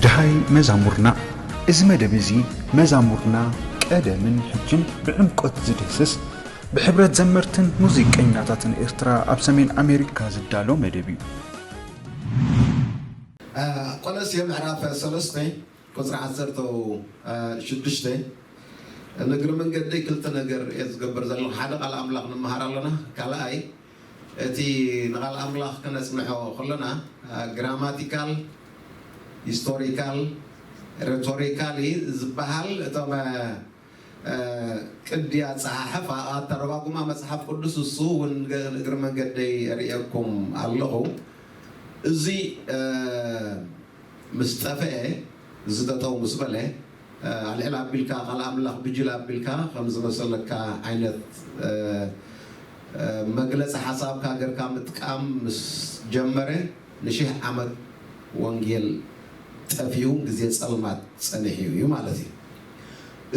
ደሃይ መዛሙርና። እዚ መደብ እዚ መዛሙርና ቀደምን ሕጅን ብዕምቆት ዝድህስስ፣ ብሕብረት ዘመርትን ሙዚቀኛታትን ኤርትራ ኣብ ሰሜን ኣሜሪካ ዝዳሎ መደብ እዩ። ቆለስየ ምዕራፍ ሰለስተ ቁፅሪ ዓሰርተ ሽዱሽተ። ንእግሪ መንገደይ ክልተ ነገር እየ ዝገብር ዘለኹ። ሓደ ቃል ኣምላኽ ንምሃር ኣለና። ካልኣይ እቲ ንቓል ኣምላኽ ክነጽንሖ ከለና ግራማቲካል፣ ሂስቶሪካል፣ ሬቶሪካል ዝበሃል እቶም ቅዲ ኣጸሓሕፋ ኣተረጓጉማ መጽሓፍ ቅዱስ እሱ እውን እግሪ መንገደይ ርእየኩም ኣለኹ። እዚ ምስ ጠፍአ፣ እዚ ጠጠው ምስ በለ ኣልዕል ኣቢልካ ካልእ ኣምላኽ ብጅል ኣቢልካ ከም ዝመሰለካ ዓይነት መግለፂ ሓሳብካ ገርካ ምጥቃም ምስ ጀመረ ንሽሕ ዓመት ወንጌል ጠፊኡ ግዜ ፀልማት ፀኒሑ እዩ ማለት እዩ።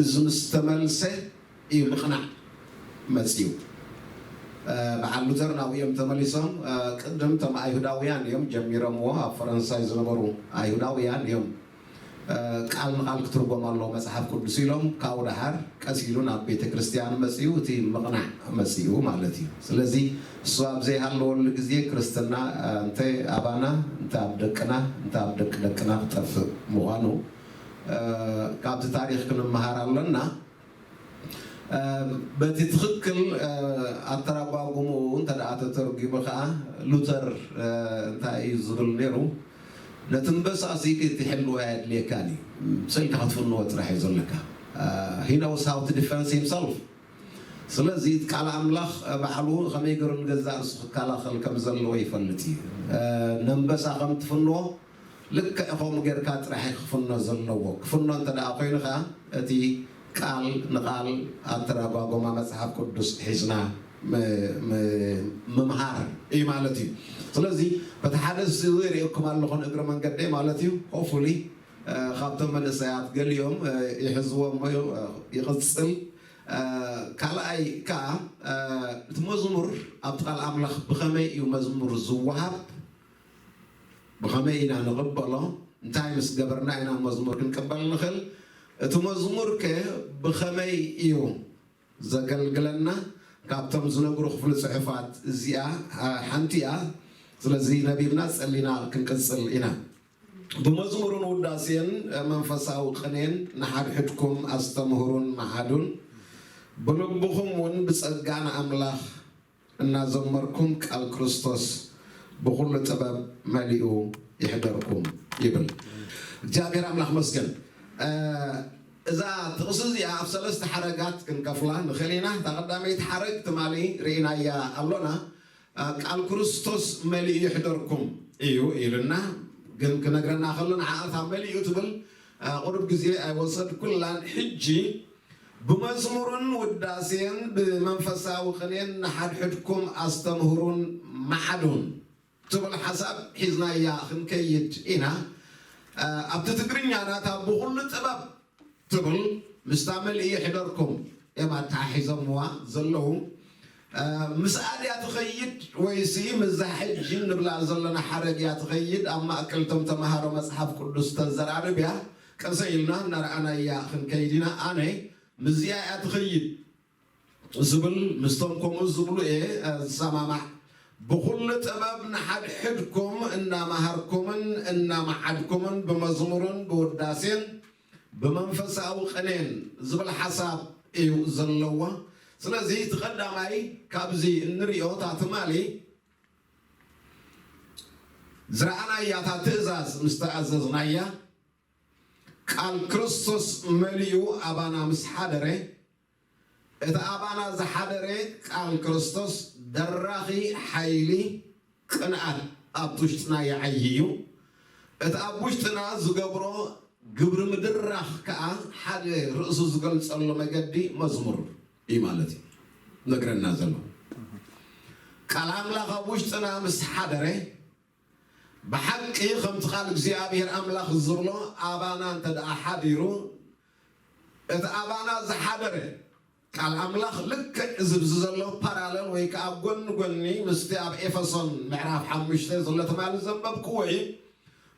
እዚ ምስ ተመልሰ እዩ ምቕናዕ መፅዩ። በዓል ሉተር ናብኡ እዮም ተመሊሶም። ቅድም እቶም ኣይሁዳውያን እዮም ጀሚሮምዎ። ኣብ ፈረንሳይ ዝነበሩ ኣይሁዳውያን እዮም ቃል ንቓል ክትርጎም ኣለዎ መፅሓፍ ቅዱስ ኢሎም፣ ካብኡ ደሓር ቀስ ኢሉ ናብ ቤተ ክርስቲያን መፅዩ፣ እቲ ምቕናዕ መፅዩ ማለት እዩ። ስለዚ እሱ ኣብ ዘይሃለወሉ ግዜ ክርስትና እንተ ኣባና እንተ ኣብ ደቅና እንተ ኣብ ደቂ ደቅና ክጠፍእ ምዃኑ ካብቲ ታሪክ ክንመሃር ኣለና። በቲ ትኽክል ኣተረጓጉምኡ እንተ ደኣ ተተርጒሙ ከኣ ሉተር እንታይ እዩ ዝብል ነይሩ? ነቲ ኣንበሳ እዚ ክትሕልዎ ኣየድልየካን እዩ። ስኢልካ ክትፍንዎ ጥራሕ እዩ ዘለካ። He knows how to defend himself። ስለዚ ቃል ኣምላኽ ባዕሉ ከመይ ገይሩ ንገዛእ ርእሱ ክከላኸል ከም ዘለዎ ይፈልጥ እዩ። ነንበሳ ከም ትፍንዎ ልክዕ ከምኡ ጌርካ ጥራሕ እዩ ክፍኖ ዘለዎ። ክፍኖ እንተ ደኣ ኮይኑ ከኣ እቲ ቃል ንቓል ኣተረጓጎማ መጽሓፍ ቅዱስ ሒዝና ምምሃር እዩ ማለት እዩ። ስለዚ በቲ ሓደ ዝርእየኩም ኣለኹ ንእግሪ መንገደይ ማለት እዩ። Hopefully ካብቶም መንእሰያት ገሊኦም ይሕዝዎ እሞ ይቕጽል። ካልኣይ ከኣ እቲ መዝሙር ኣብቲ ቃል ኣምላኽ ብኸመይ እዩ መዝሙር ዝወሃብ? ብኸመይ ኢና ንቕበሎ? እንታይ ምስ ገበርና ኢና መዝሙር ክንቅበል ንኽእል? እቲ መዝሙር ከ ብኸመይ እዩ ዘገልግለና? ካብቶም ዝነግሩ ክፍሊ ጽሑፋት እዚኣ ሓንቲ እያ። ስለዚ ነቢብና ጸሊና ክንቅጽል ኢና። ብመዝሙርን ውዳሴን መንፈሳዊ ቅኔን ንሓድሕድኩም ኣስተምህሩን መሓዱን፣ ብልብኹም እውን ብጸጋ ንኣምላኽ እናዘመርኩም ቃል ክርስቶስ ብኹሉ ጥበብ መሊኡ ይሕደርኩም ይብል። እግዚኣብሔር ኣምላኽ መስገን። እዛ ጥቕሲ እዚኣ ኣብ ሰለስተ ሓረጋት ክንከፍላ ንኽእል ኢና። እታ ቀዳመይቲ ሓረግ ትማሊ ርኢናያ ኣሎና። ቃል ክርስቶስ መሊኡ ይሕደርኩም እዩ ኢሉና። ግን ክነግረና ከሎ ንዓኣ እታ መሊኡ ትብል ቁሩብ ግዜ ኣይወሰድኩላን። ሕጂ ብመዝሙርን ውዳሴን ብመንፈሳዊ ቅኔን ንሓድሕድኩም ኣስተምህሩን መሓዱን ትብል ሓሳብ ሒዝናያ ክንከይድ ኢና። ኣብቲ ትግርኛ ናታ ብኹሉ ጥበብ ትብል ምስታ መሊኡ ይሕደርኩም እዮም ኣተሓሒዞምዋ ዘለዉ። ምስኣ ድያ ትኸይድ ወይሲ ምስዛ ሕጂ ንብላ ዘለና ሓረግ እያ ትኸይድ? ኣብ ማእከል እቶም ተምሃሮ መጽሓፍ ቅዱስ ተዘራርብ እያ። ቀሰ ኢልና እናረኣናያ ክንከይድ ኢና። ኣነ ምስዚኣ እያ ትኸይድ ዝብል ምስቶም ከምኡ ዝብሉ እየ ዝሰማማዕ። ብኹሉ ጥበብ ንሓድሕድኩም እናመሃርኩምን እናመሓድኩምን ብመዝሙርን ብውዳሴን ብመንፈሳዊ ቅኔን ዝብል ሓሳብ እዩ ዘለዎ። ስለዚ እቲ ቀዳማይ ካብዚ እንሪኦ እታ ትማሊ ዝረኣናያ እታ ትእዛዝ ምስ ተኣዘዝናያ ቃል ክርስቶስ መሊኡ ኣባና ምስ ሓደረ እቲ ኣባና ዝሓደረ ቃል ክርስቶስ ደራኺ ሓይሊ ቅንኣት ኣብቲ ውሽጥና ይዓዪ እዩ። እቲ ኣብ ውሽጥና ዝገብሮ ግብሪ ምድራኽ ከኣ ሓደ ርእሱ ዝገልጸሉ መገዲ መዝሙር እዩ ማለት እዩ ነግረና ዘሎ። ቃል ኣምላኽ ኣብ ውሽጥና ምስ ሓደረ ብሓቂ ከምቲ ቃል እግዚኣብሔር ኣምላኽ ዝብሎ ኣባና እንተ ደኣ ሓዲሩ እቲ ኣባና ዝሓደረ ቃል ኣምላኽ ልክዕ እዚ ብዚ ዘሎ ፓራለል ወይ ከዓ ጎኒ ጎኒ ምስቲ ኣብ ኤፈሶን ምዕራፍ ሓሙሽተ ዘሎ ትማሊ ዘንበብክዎ እዩ።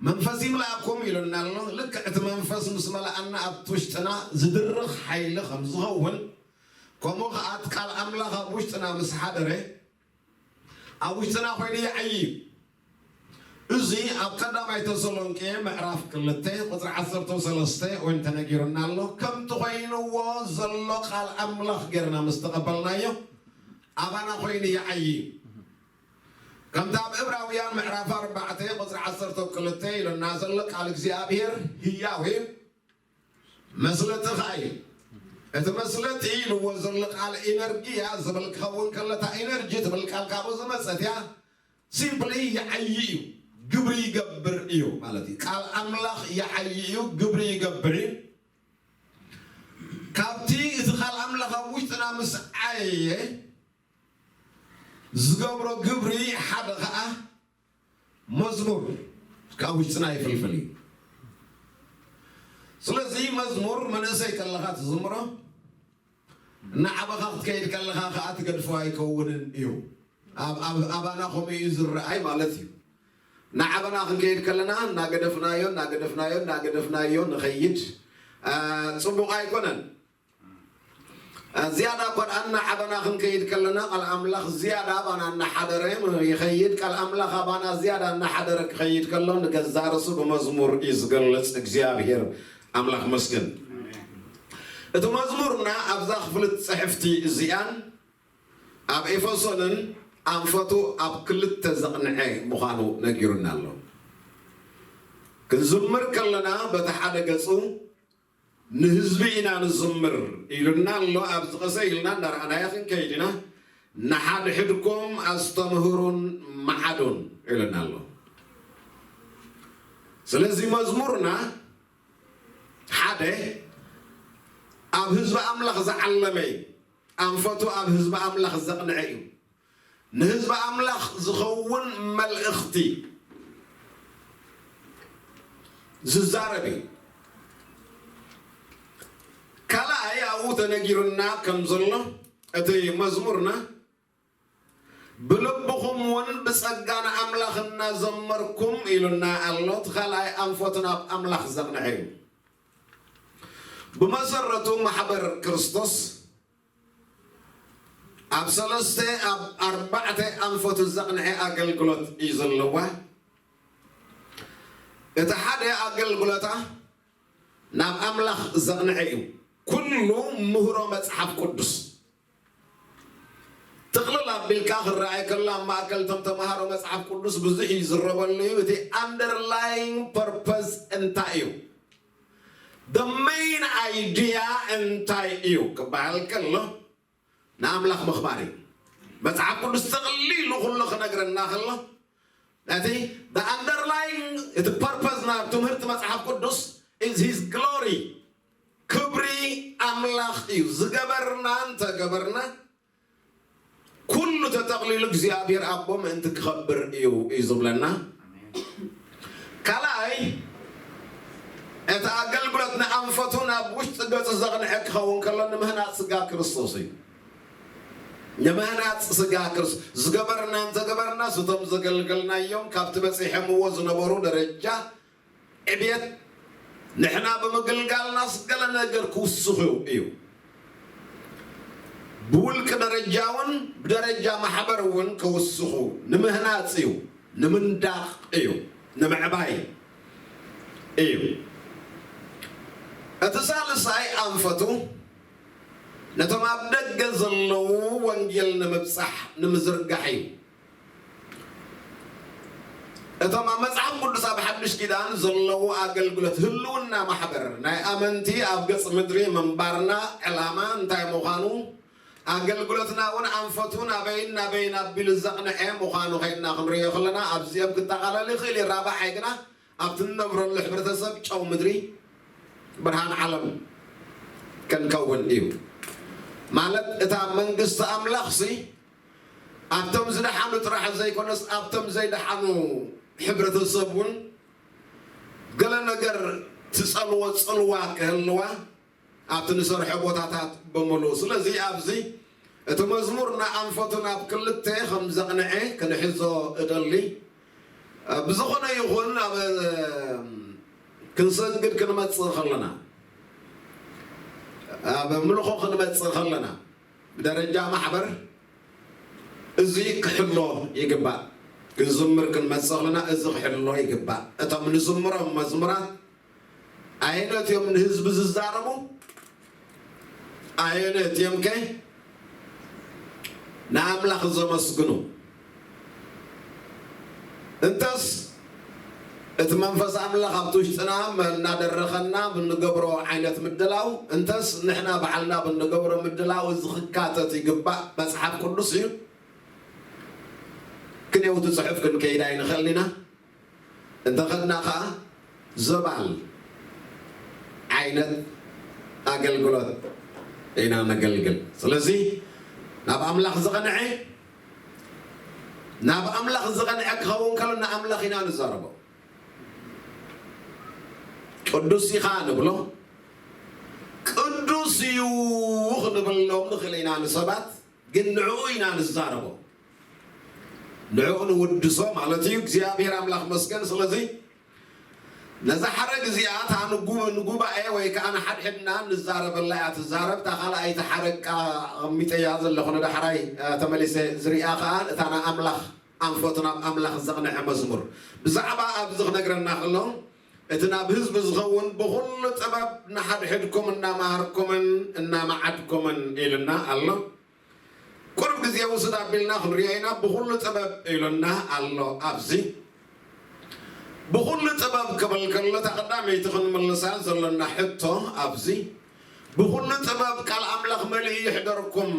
መንፈስ ይምላእኩም ኢሉና ኣሎ። ልክዕ እቲ መንፈስ ምስ መላኣና ኣብቲ ውሽጥና ዝድርኽ ሓይሊ ከም ዝኸውን፣ ከምኡ ኸዓ እቲ ቃል ኣምላኽ ኣብ ውሽጥና ምስ ሓደረ፣ ኣብ ውሽጥና ኮይኑ ይዓዪ እዩ። እዚ ኣብ ቀዳማይ ተሰሎንቄ ምዕራፍ ክልተ ቁፅሪ ዓሰርተ ሰለስተ እውን ተነጊሩና ኣሎ። ከምቲ ኮይንዎ ዘሎ ቃል ኣምላኽ ጌርና ምስ ተቐበልናዮ፣ ኣባና ኮይኑ ይዓዪ እዩ። ከምቲ ኣብ ዕብራውያን ምዕራፍ ኣርባዕተ ቁፅሪ ዓሰርተ ክልተ ኢሉና ዘሎ፣ ቃል እግዚኣብሔር ህያው እዩ፣ መስለጢ ኸዓ እዩ። እቲ መስለጢ ኢልዎ ዘሎ ቃል ኢነርጊያ ዝብል ክኸውን ከሎ፣ እታ ኢነርጂ ትብል ቃል ካብኡ ዝመጸት እያ። ሲምፕሊ ይዓዪ እዩ፣ ግብሪ ይገብር እዩ ማለት እዩ። ቃል ኣምላኽ ይዓዪ እዩ፣ ግብሪ ይገብር እዩ። ካብቲ እቲ ቃል ኣምላኽ ኣብ ውሽጥና ምስ ዓየየ ዝገብሮ ግብሪ ሓደ ኸዓ መዝሙር ካብ ውሽጥና ይፍልፍል እዩ። ስለዚ መዝሙር መንእሰይ ከለኻ ትዝምሮ፣ እናዓበኻ ክትከይድ ከለኻ ኸዓ ትገድፎ ኣይከውንን እዩ። ኣብ- ኣብ- ኣባና ከምኡ እዩ ዝረኣይ ማለት እዩ። እናዓበና ክንከይድ ከለና እናገደፍናዮ እናገደፍናዮ እናገደፍናዮ ንኸይድ፣ አ፣ ጽቡቕ ኣይኮነን። ዝያዳ እኳ ደኣ እናዓበና ክንከይድ ከለና፣ ቃል ኣምላኽ ዝያዳ ኣባና እናሓደረ ይኸይድ። ቃል ኣምላኽ ኣባና ዝያዳ እናሓደረ ክኸይድ ከሎ፣ ንገዛእ ርእሱ ብመዝሙር እዩ ዝገልጽ። እግዚኣብሔር ኣምላኽ መስገን። እቲ መዝሙርና ኣብዛ ክፍልት ጽሕፍቲ እዚኣን ኣብ ኤፌሶንን ኣንፈቱ ኣብ ክልተ ዘቕንዐ ምዃኑ ነጊሩና ኣሎ። ክንዝምር ከለና በቲ ሓደ ገጹ ንህዝቢ ኢና ንዝምር ኢሉና ኣሎ። ኣብዚ ቀሰ ኢልና እንዳረኣናዮ ክንከይድ ኢና። ንሓድሕድኩም ኣስተምህሩን መዓዱን ኢሉና ኣሎ። ስለዚ መዝሙርና ሓደ ኣብ ህዝቢ ኣምላኽ ዝዓለመ እዩ። ኣንፈቱ ኣብ ህዝቢ ኣምላኽ ዘቕንዐ እዩ። ንህዝቢ ኣምላኽ ዝኸውን መልእኽቲ ዝዛረብ እዩ። ካልኣይ ኣብኡ ተነጊሩና ከም ዘሎ እቲ መዝሙርና ብልብኹም እውን ብጸጋ ንኣምላኽ እናዘመርኩም ኢሉና ኣሎ። እቲ ካልኣይ ኣንፈቱ ናብ ኣምላኽ ዘቕንዐ እዩ። ብመሰረቱ ማሕበር ክርስቶስ ኣብ ሰለስተ ኣብ ኣርባዕተ ኣንፈቱ ዘቕንዐ ኣገልግሎት እዩ ዘለዋ። እቲ ሓደ ኣገልግሎታ ናብ ኣምላኽ ዘቕንዐ እዩ። ኩሉ ምህሮ መጽሓፍ ቅዱስ ጥቕልል ኣቢልካ ክረኣይ ከሎ ኣብ ማእከል እቶም ተምሃሮ መጽሓፍ ቅዱስ ብዙሕ እዩ ዝረበሉ እዩ። እቲ ኣንደርላይን ፐርፐዝ እንታይ እዩ? The main idea እንታይ እዩ ክበሃል ከሎ ንኣምላኽ ምኽባር እዩ። መጽሓፍ ቅዱስ ተቕሊሉ ኩሉ ክነግረና ከሎ ነቲ the underlying እቲ ፐርፐዝ ናብ ትምህርቲ መጽሓፍ ቅዱስ is his glory ክብሪ ኣምላኽ እዩ። ዝገበርና እንተገበርና ኩሉ ተጠቕሊሉ እግዚኣብሔር ኣቦ ምእንቲ ክኸብር እዩ እዩ ዝብለና። ካልኣይ እቲ ኣገልግሎት ንኣንፈቱ ናብ ውሽጢ ገጹ ዘቕንዐ ክኸውን ከሎ ንምህናጽ ስጋ ክርስቶስ እዩ። ንምህናጽ ስጋ ክርስቶስ ዝገበርና እንተገበርና ስቶም ዘገልገልናዮም ካብቲ በጺሐምዎ ዝነበሩ ደረጃ ዕብየት ንሕና ብምግልጋልናስ ገለ ነገር ክውስኹ እዩ። ብውልቂ ደረጃ እውን ብደረጃ ማሕበር እውን ክውስኹ ንምህናፅ እዩ፣ ንምንዳቕ እዩ፣ ንምዕባይ እዩ። እቲ ሳልሳይ ኣንፈቱ ነቶም ኣብ ደገ ዘለዉ ወንጌል ንምብፃሕ ንምዝርጋሕ እዩ። እቶም ኣብ መጽሓፍ ቅዱስ ኣብ ሓድሽ ኪዳን ዘለዉ ኣገልግሎት ህልውና ማሕበር ናይ ኣመንቲ ኣብ ገጽ ምድሪ ምንባርና ዕላማ እንታይ ምዃኑ ኣገልግሎትና እውን ኣንፈቱ ናበይን ናበይን ኣቢሉ ዘቕንዐ ምዃኑ ከይድና ክንርእዮ ከለና ኣብዚኦም ክጠቓለል ይኽእል እዩ። ራብዓይ ግና ኣብቲ ንነብረሉ ሕብረተሰብ ጨው ምድሪ ብርሃን ዓለም ክንከውን እዩ። ማለት እታ መንግስቲ ኣምላኽሲ ኣብቶም ዝደሓኑ ጥራሕ ዘይኮነስ ኣብቶም ዘይደሓኑ ሕብረተሰብ እውን ገለ ነገር ትጸልዎ ጽልዋ ክህልዋ ኣብቲ ንሰርሖ ቦታታት ብምሉኡ። ስለዚ ኣብዚ እቲ መዝሙር ንኣንፈቱ ናብ ክልተ ከም ዘቕንዐ ክንሕዞ እደሊ። ብዝኾነ ይኹን ኣብ ክንሰግድ ክንመጽእ ከለና፣ ኣብ ምልኾ ክንመጽእ ከለና፣ ብደረጃ ማሕበር እዚ ክሕሎ ይግባእ። ክንዝምር ክንመጽእ ከለና እዚ ክሕሎ ይግባእ። እቶም ንዝምሮም መዝሙራት ኣየኖት እዮም ንህዝቢ ዝዛረቡ? ኣየኖት እዮም ከ ንኣምላኽ ዘመስግኑ? እንተስ እቲ መንፈስ ኣምላኽ ኣብቲ ውሽጥና እናደረኸና ብንገብሮ ዓይነት ምድላው፣ እንተስ ንሕና ባዕልና ብንገብሮ ምድላው፣ እዚ ክካተት ይግባእ። መጽሓፍ ቅዱስ እዩ። ክንየው እቲ ጽሑፍ ክንከይድ ኣይንኽእልን ኢና። እንተኸድና ኸዓ ዘባል ዓይነት ኣገልግሎት ኢና ነገልግል። ስለዚ ናብ ኣምላኽ ዝቐንዐ፣ ናብ ኣምላኽ ዝቐንዐ ክኸውን ከሎ ንኣምላኽ ኢና ንዛረቦ። ቅዱስ ኢኻ ንብሎ፣ ቅዱስ እዩ ክንብሎም ንኽእል ኢና ንሰባት፣ ግን ንዕኡ ኢና ንዛረቦ። ንዕኡ ንውድሶ ማለት እዩ። እግዚኣብሔር ኣምላኽ መስገን። ስለዚ ነዛ ሓረግ እዚኣ እታ ንጉ-፣ ንጉባኤ ወይ ከዓ ንሓድሕድና ንዛረበላ እያ ትዛረብ። እታ ካልኣይቲ ሓረግ ከዓ ኣቐሚጠያ ዘለኹ ንዳሕራይ፣ እ፣ ተመሊሰ ዝሪኣ ከዓ እታ ንኣምላኽ ኣንፈቱ ናብ ኣምላኽ ዘቕንዐ መዝሙር ብዛዕባ ኣብዚ ክነግረና ከሎ፣ እቲ ናብ ህዝቢ ዝኸውን ብኹሉ ጥበብ ንሓድሕድኩም እናመሃርኩምን እናመዓድኩምን ኢልና ኣሎ። ቁሩብ ግዜ ውስድ ኣቢልና ክንሪኦ ኢና። ብኹሉ ጥበብ ኢሉና ኣሎ። ኣብዚ ብኹሉ ጥበብ ክብል ከሎ፣ እታ ቀዳመይቲ ክንምልሳ ዘሎና ሕቶ፣ ኣብዚ ብኹሉ ጥበብ ቃል ኣምላኽ መሊኡ ይሕደርኩም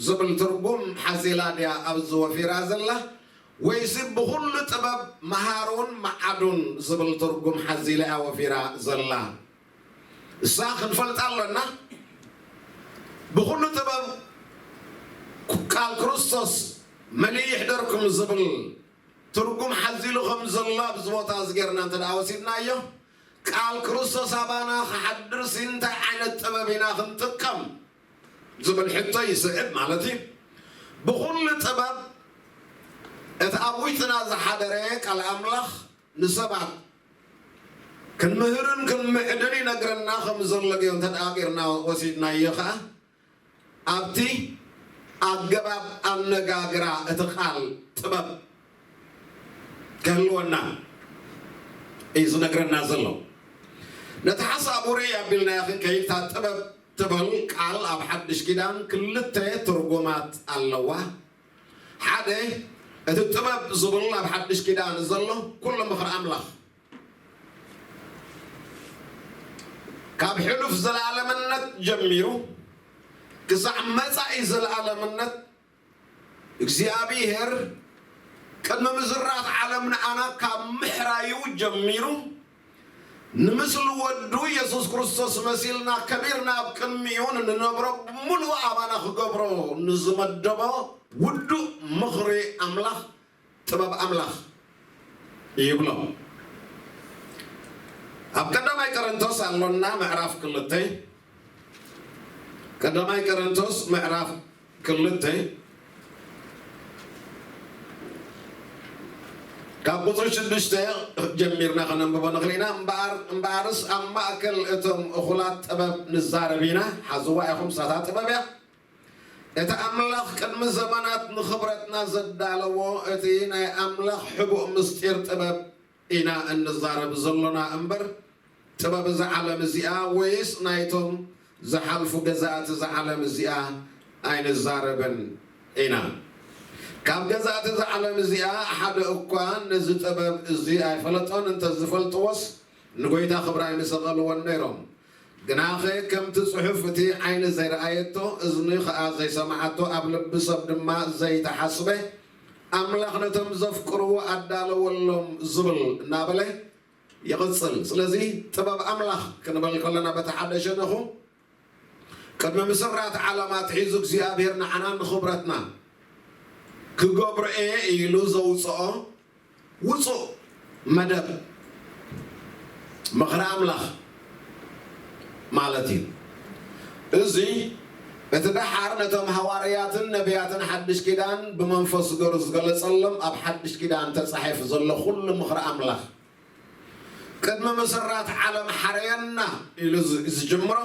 ዝብል ትርጉም ሓዚላ ድያ ኣብዚ ወፊራ ዘላ? ወይሲ ብኹሉ ጥበብ መሃሩን መዓዱን ዝብል ትርጉም ሓዚላ እያ ወፊራ ዘላ? እሳ ክንፈልጣ ኣለና። ብኹሉ ጥበብ ቃል ክርስቶስ መሊኡ ይሕደርኩም ዝብል ትርጉም ሓዚሉ ከም ዘሎ ኣብዚ ቦታ እዚ ጌርና እንተ ደኣ ወሲድናዮ፣ ቃል ክርስቶስ ኣባና ክሓድር ሲ እንታይ ዓይነት ጥበብ ኢና ክንጥቀም ዝብል ሕቶ ይስዕብ ማለት እዩ። ብኹሉ ጥበብ እቲ ኣብ ውሽጥና ዝሓደረ ቃል ኣምላኽ ንሰባት ክንምህርን ክንምዕድን ይነግረና ከም ዘሎ ገይሩ እንተ ደኣ ጌርና ወሲድናዮ ኸኣ፣ ኣብቲ ኣገባብ ኣነጋግራ እቲ ቃል ጥበብ ክህልወና እዩ ዝነግረና ዘሎ። ነቲ ሓሳቡ ርእይ ኣቢልናዮ ክንከይድ፣ እታ ጥበብ ትብል ቃል ኣብ ሓድሽ ኪዳን ክልተ ትርጉማት ኣለዋ። ሓደ፣ እቲ ጥበብ ዝብል ኣብ ሓድሽ ኪዳን ዘሎ ኩሉ ምኽሪ ኣምላኽ፣ ካብ ሕሉፍ ዘለኣለምነት ጀሚሩ ክሳዕ መጻኢ ዘለኣለምነት፣ እግዚኣብሔር ቅድሚ ምዝራብ ዓለም ንኣና ካብ ምሕራዩ ጀሚሩ፣ ንምስሊ ወዱ የሱስ ክርስቶስ መሲልና ከቢርና ኣብ ቅድሚኡ ንነብሮ፣ ብምሉኡ ኣባና ክገብሮ ንዝመደቦ ውዱእ ምኽሪ ኣምላኽ፣ ጥበብ ኣምላኽ ይብሎ። ኣብ ቀዳማይ ቆሮንቶስ ኣሎና፣ ምዕራፍ ክልተ። ቀዳማይ ቆሮንቶስ ምዕራፍ ክልተ፣ ካብ ቁጽሪ ሽዱሽተ ጀሚርና ከነንብቦ ንኽእል ኢና። እምበኣር፣ እምበኣርስ ኣብ ማእከል እቶም እኹላት ጥበብ ንዛረብ ኢና። ሓዝዋ ኢኹም፣ ሳታ ጥበብ እያ። እቲ ኣምላኽ ቅድሚ ዘመናት ንኽብረትና ዘዳለዎ እቲ ናይ ኣምላኽ ሕቡእ ምስጢር ጥበብ ኢና እንዛረብ ዘሎና እምበር፣ ጥበብ እዛ ዓለም እዚኣ ወይስ ናይቶም ዝሓልፉ ገዛእቲ እዛ ዓለም እዚኣ ኣይንዛረብን ኢና። ካብ ገዛእቲ እዛ ዓለም እዚኣ ሓደ እኳ ነዚ ጥበብ እዚ ኣይፈለጦን፣ እንተዝፈልጥዎስ ንጎይታ ክብሪ ኣይምሰቐልዎን ነይሮም። ግናኸ ከምቲ ጽሑፍ፣ "እቲ ዓይኒ ዘይረኣየቶ፣ እዝኒ ኸኣ ዘይሰምዓቶ፣ ኣብ ልቢ ሰብ ድማ ዘይተሓስበ፣ ኣምላኽ ነቶም ዘፍቅርዎ ኣዳለወሎም" ዝብል እናበለ ይቕጽል። ስለዚ ጥበብ ኣምላኽ ክንበል ከለና፣ በቲ ሓደ ሸነኹ፣ ቅድሚ ምስራት ዓለም ኣትሒዙ እግዚኣብሔር ንዓና ንኽብረትና ክገብሮ እየ ኢሉ ዘውፅኦ ውፁእ መደብ ምኽሪ ኣምላኽ ማለት እዩ። እዚ እቲ ደሓር ነቶም ሃዋርያትን ነቢያትን ሓድሽ ኪዳን ብመንፈስ ገሩ ዝገለጸሎም ኣብ ሓድሽ ኪዳን ተጻሒፉ ዘሎ ኩሉ ምኽሪ ኣምላኽ ቅድሚ ምስራት ዓለም ሓረየና ኢሉ ዝ- ዝጅምሮ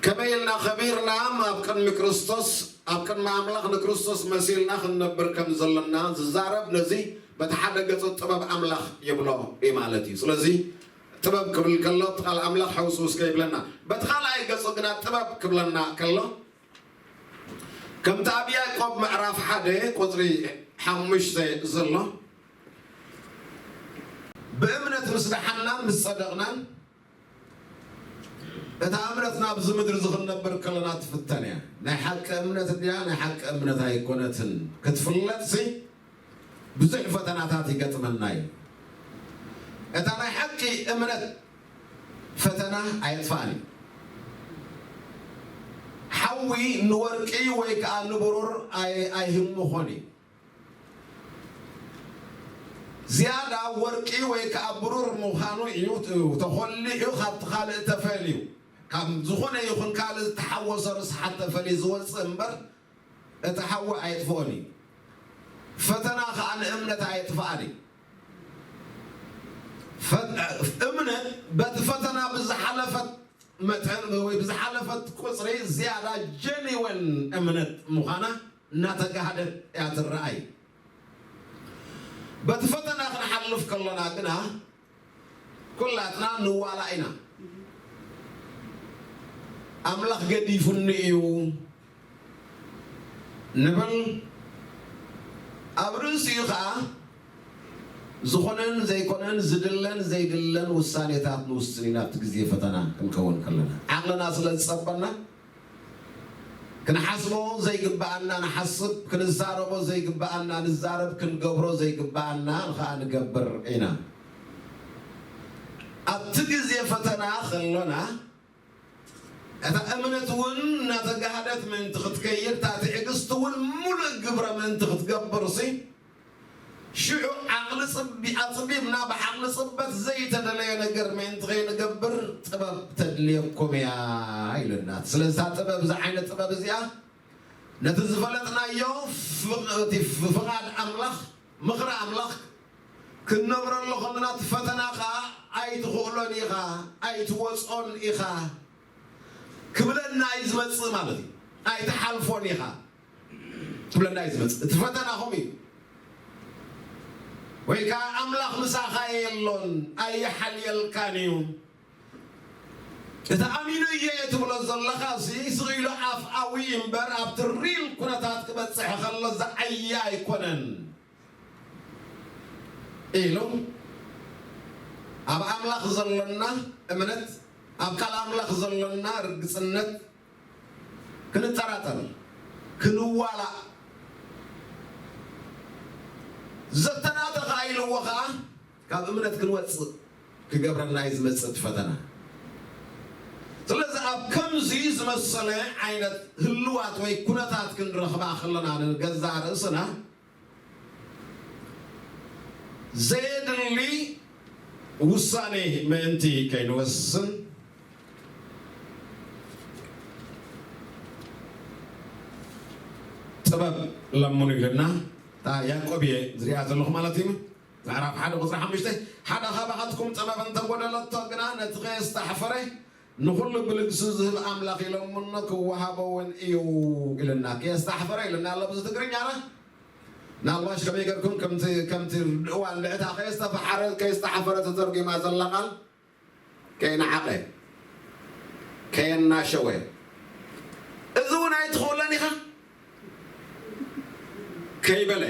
ከመይ ኢልና ከቢርና ኣብ ቅድሚ ክርስቶስ ኣብ ቅድሚ ኣምላኽ ንክርስቶስ መሲልና ክንነብር ከም ዘለና ዝዛረብ ነዚ በቲ ሓደ ገጹ ጥበብ ኣምላኽ ይብሎ እዩ ማለት እዩ። ስለዚ ጥበብ ክብል ከሎ እቲ ቃል ኣምላኽ ሕውስውስ ከይብለና በቲ ካልኣይ ገጹ ግና ጥበብ ክብለና ከሎ ከምቲ ኣብ ያዕቆብ ምዕራፍ ሓደ ቁፅሪ ሓሙሽተ ዘሎ ብእምነት ምስ ደሓናን ምስ ጸደቕናን እታ እምነትና ኣብዚ ምድሪ እዚ ክንነብር ከለና ትፍተን እያ። ናይ ሓቂ እምነት እንድያ ናይ ሓቂ እምነት ኣይኮነትን ክትፍለጥሲ ብዙሕ ፈተናታት ይገጥመና እዩ። እታ ናይ ሓቂ እምነት ፈተና ኣየጥፋእን እዩ። ሓዊ ንወርቂ ወይ ከዓ ንብሩር ኣይ- ኣይህምኾን እዩ። ዝያዳ ወርቂ ወይ ከዓ ብሩር ምዃኑ እዩ ተኾሊዑ ካብቲ ካልእ ተፈልዩ ካብ ዝኾነ ይኹን ካልእ ዝተሓወሰ ርስሓት ተፈልዩ ዝወፅእ እምበር እቲ ሓዊ ኣየጥፍኦን እዩ። ፈተና ከዓ ንእምነት ኣየጥፍኣን እዩ። ፈ- እምነት በቲ ፈተና ብዝሓለፈት መጠን ወይ ብዝሓለፈት ቁፅሪ ዝያዳ ጀኒወን እምነት ምዃና እናተጋህደት እያ ትረኣይ። በቲ ፈተና ክንሓልፍ ከሎና ግና ኩላትና ንዋላ ኢና። ኣምላኽ ገዲፉኒ እዩ ንብል። ኣብ ርእሲኡ ከዓ ዝኾነን ዘይኮነን ዝድለን ዘይድለን ውሳኔታት ንውስን ኢና ኣብቲ ግዜ ፈተና ክንከውን ከለና ዓቕልና ስለ ዝጸበና ክንሓስቦ ዘይግብኣና ንሓስብ፣ ክንዛረቦ ዘይግብኣና ንዛረብ፣ ክንገብሮ ዘይግብኣና ከዓ ንገብር ኢና። ኣብቲ ግዜ ፈተና ከሎና እታ እምነት እውን እናተጋህደት ምእንቲ ክትከይድ እታ ትዕግስቲ እውን ሙሉእ ግብረ ምእንቲ ክትገብር ሲ ሽዑ ዓቕሊ ፅቢ ኣፅቢብና ብዓቕሊ ፅበት ዘይተደለየ ነገር ምእንቲ ከይንገብር ጥበብ ተድልየኩም እያ ኢሉና። ስለዚ እታ ጥበብ እዛ ዓይነት ጥበብ እዚኣ ነቲ ዝፈለጥናዮ ፍቕ- እቲ ፍቓድ ኣምላኽ ምኽሪ ኣምላኽ ክንነብረሉ ከለና እቲ ፈተና ከዓ ኣይትኽእሎን ኢኻ ኣይትወፅኦን ኢኻ ክብለና እዩ ዝመፅእ ማለት እዩ። ኣይትሓልፎን ኢኻ ትብለና እዩ ዝመፅእ። እቲ ፈተና ከምኡ እዩ። ወይ ከዓ ኣምላኽ ምሳኻ የሎን ኣይሓልየልካን እዩ። እቲ ኣሚነዮ እየ ትብሎ ዘለኻ እዚ ስቕ ኢሉ ኣፍኣዊ እምበር ኣብቲ ሪል ኩነታት ክበፅሕ ከሎ ዝዓየ ኣይኮነን ኢሉ ኣብ ኣምላኽ ዘሎና እምነት ኣብ ካል ኣምላኽ ዘሎና ርግፅነት ክንጠራጠር ክንዋላእ ዘተናተኻ ኢልዎ ከዓ ካብ እምነት ክንወፅእ ክገብረና እዩ ዝመፅእ እቲ ፈተና። ስለዚ ኣብ ከምዚ ዝመሰለ ዓይነት ህልዋት ወይ ኩነታት ክንረኽባ ከለና ንገዛእ ርእስና ዘየድሊ ውሳኔ ምእንቲ ከይንወስን ጥበብ ለምኑ ኢልና እታ ያዕቆብ እየ ዝሪኣ ዘለኹ ማለት እዩ። ምዕራፍ ሓደ ቁፅሪ ሓሙሽተ ሓደ ካባኻትኩም ጥበብ እንተጎደለቶ ግና ነቲ ከየስታሕፈረ ንኹሉ ብልግሱ ዝህብ ኣምላኽ ኢሎምኖ ክወሃቦ እውን እዩ ኢልና ከየስታሕፈረ ኢልና ኣሎ ብዙ ትግርኛና ናልባሽ ከመይ ገርኩም ከምቲ ከምቲ ርድእዋ እንድዕታ ከየስተፈሓረ ከየስተሓፈረ ተተርጉማ ዘላ ቃል ከየነዓቐ ከየናሸወ እዚ እውን ኣይትኽእለን ኢኻ ከይበለ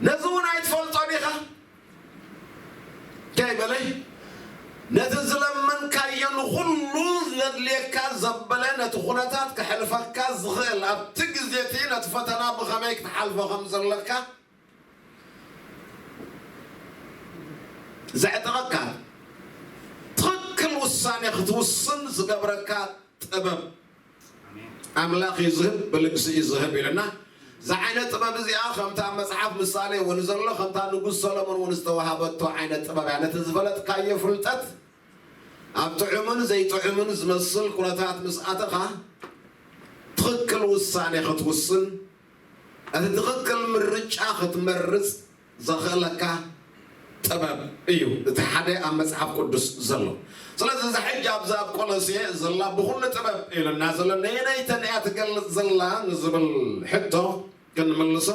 ነዚ እውን ኣይትፈልጦን ኢኻ ከይበለ ነቲ ዝለመንካዮ ንኹሉ ዘድልየካ ዘበለ ነቲ ኩነታት ክሕልፈካ ዝኽእል ኣብቲ ግዜ እቲ ነቲ ፈተና ብኸመይ ክትሓልፎ ከም ዘለካ ዘዕጠቐካ ትኽክል ውሳኔ ክትውስን ዝገብረካ ጥበብ ኣምላኽ እዩ ዝህብ ብልግሲ እዩ ዝህብ ኢልና እዛ ዓይነት ጥበብ እዚኣ ከምታ ኣብ መፅሓፍ ምሳሌ እውን ዘሎ ከምታ ንጉስ ሰሎሞን እውን ዝተዋሃበቶ ዓይነት ጥበብ እያ ነቲ ዝፈለጥካዮ ፍልጠት ኣብ ጥዑምን ዘይጥዑምን ዝመስል ኩነታት ምስ ኣተኻ፣ ትኽክል ውሳኔ ክትውስን፣ እቲ ትኽክል ምርጫ ክትመርጽ ዘኽእለካ ጥበብ እዩ እቲ ሓደ ኣብ መጽሓፍ ቅዱስ ዘሎ። ስለዚ እዛ ሕጂ ኣብዛ ኣብ ቆሎሴ ዘላ ብኹሉ ጥበብ ኢሉና ዘሎ፣ ነየነይተን እያ ትገልጽ ዘላ ንዝብል ሕቶ ክንምልሶ፣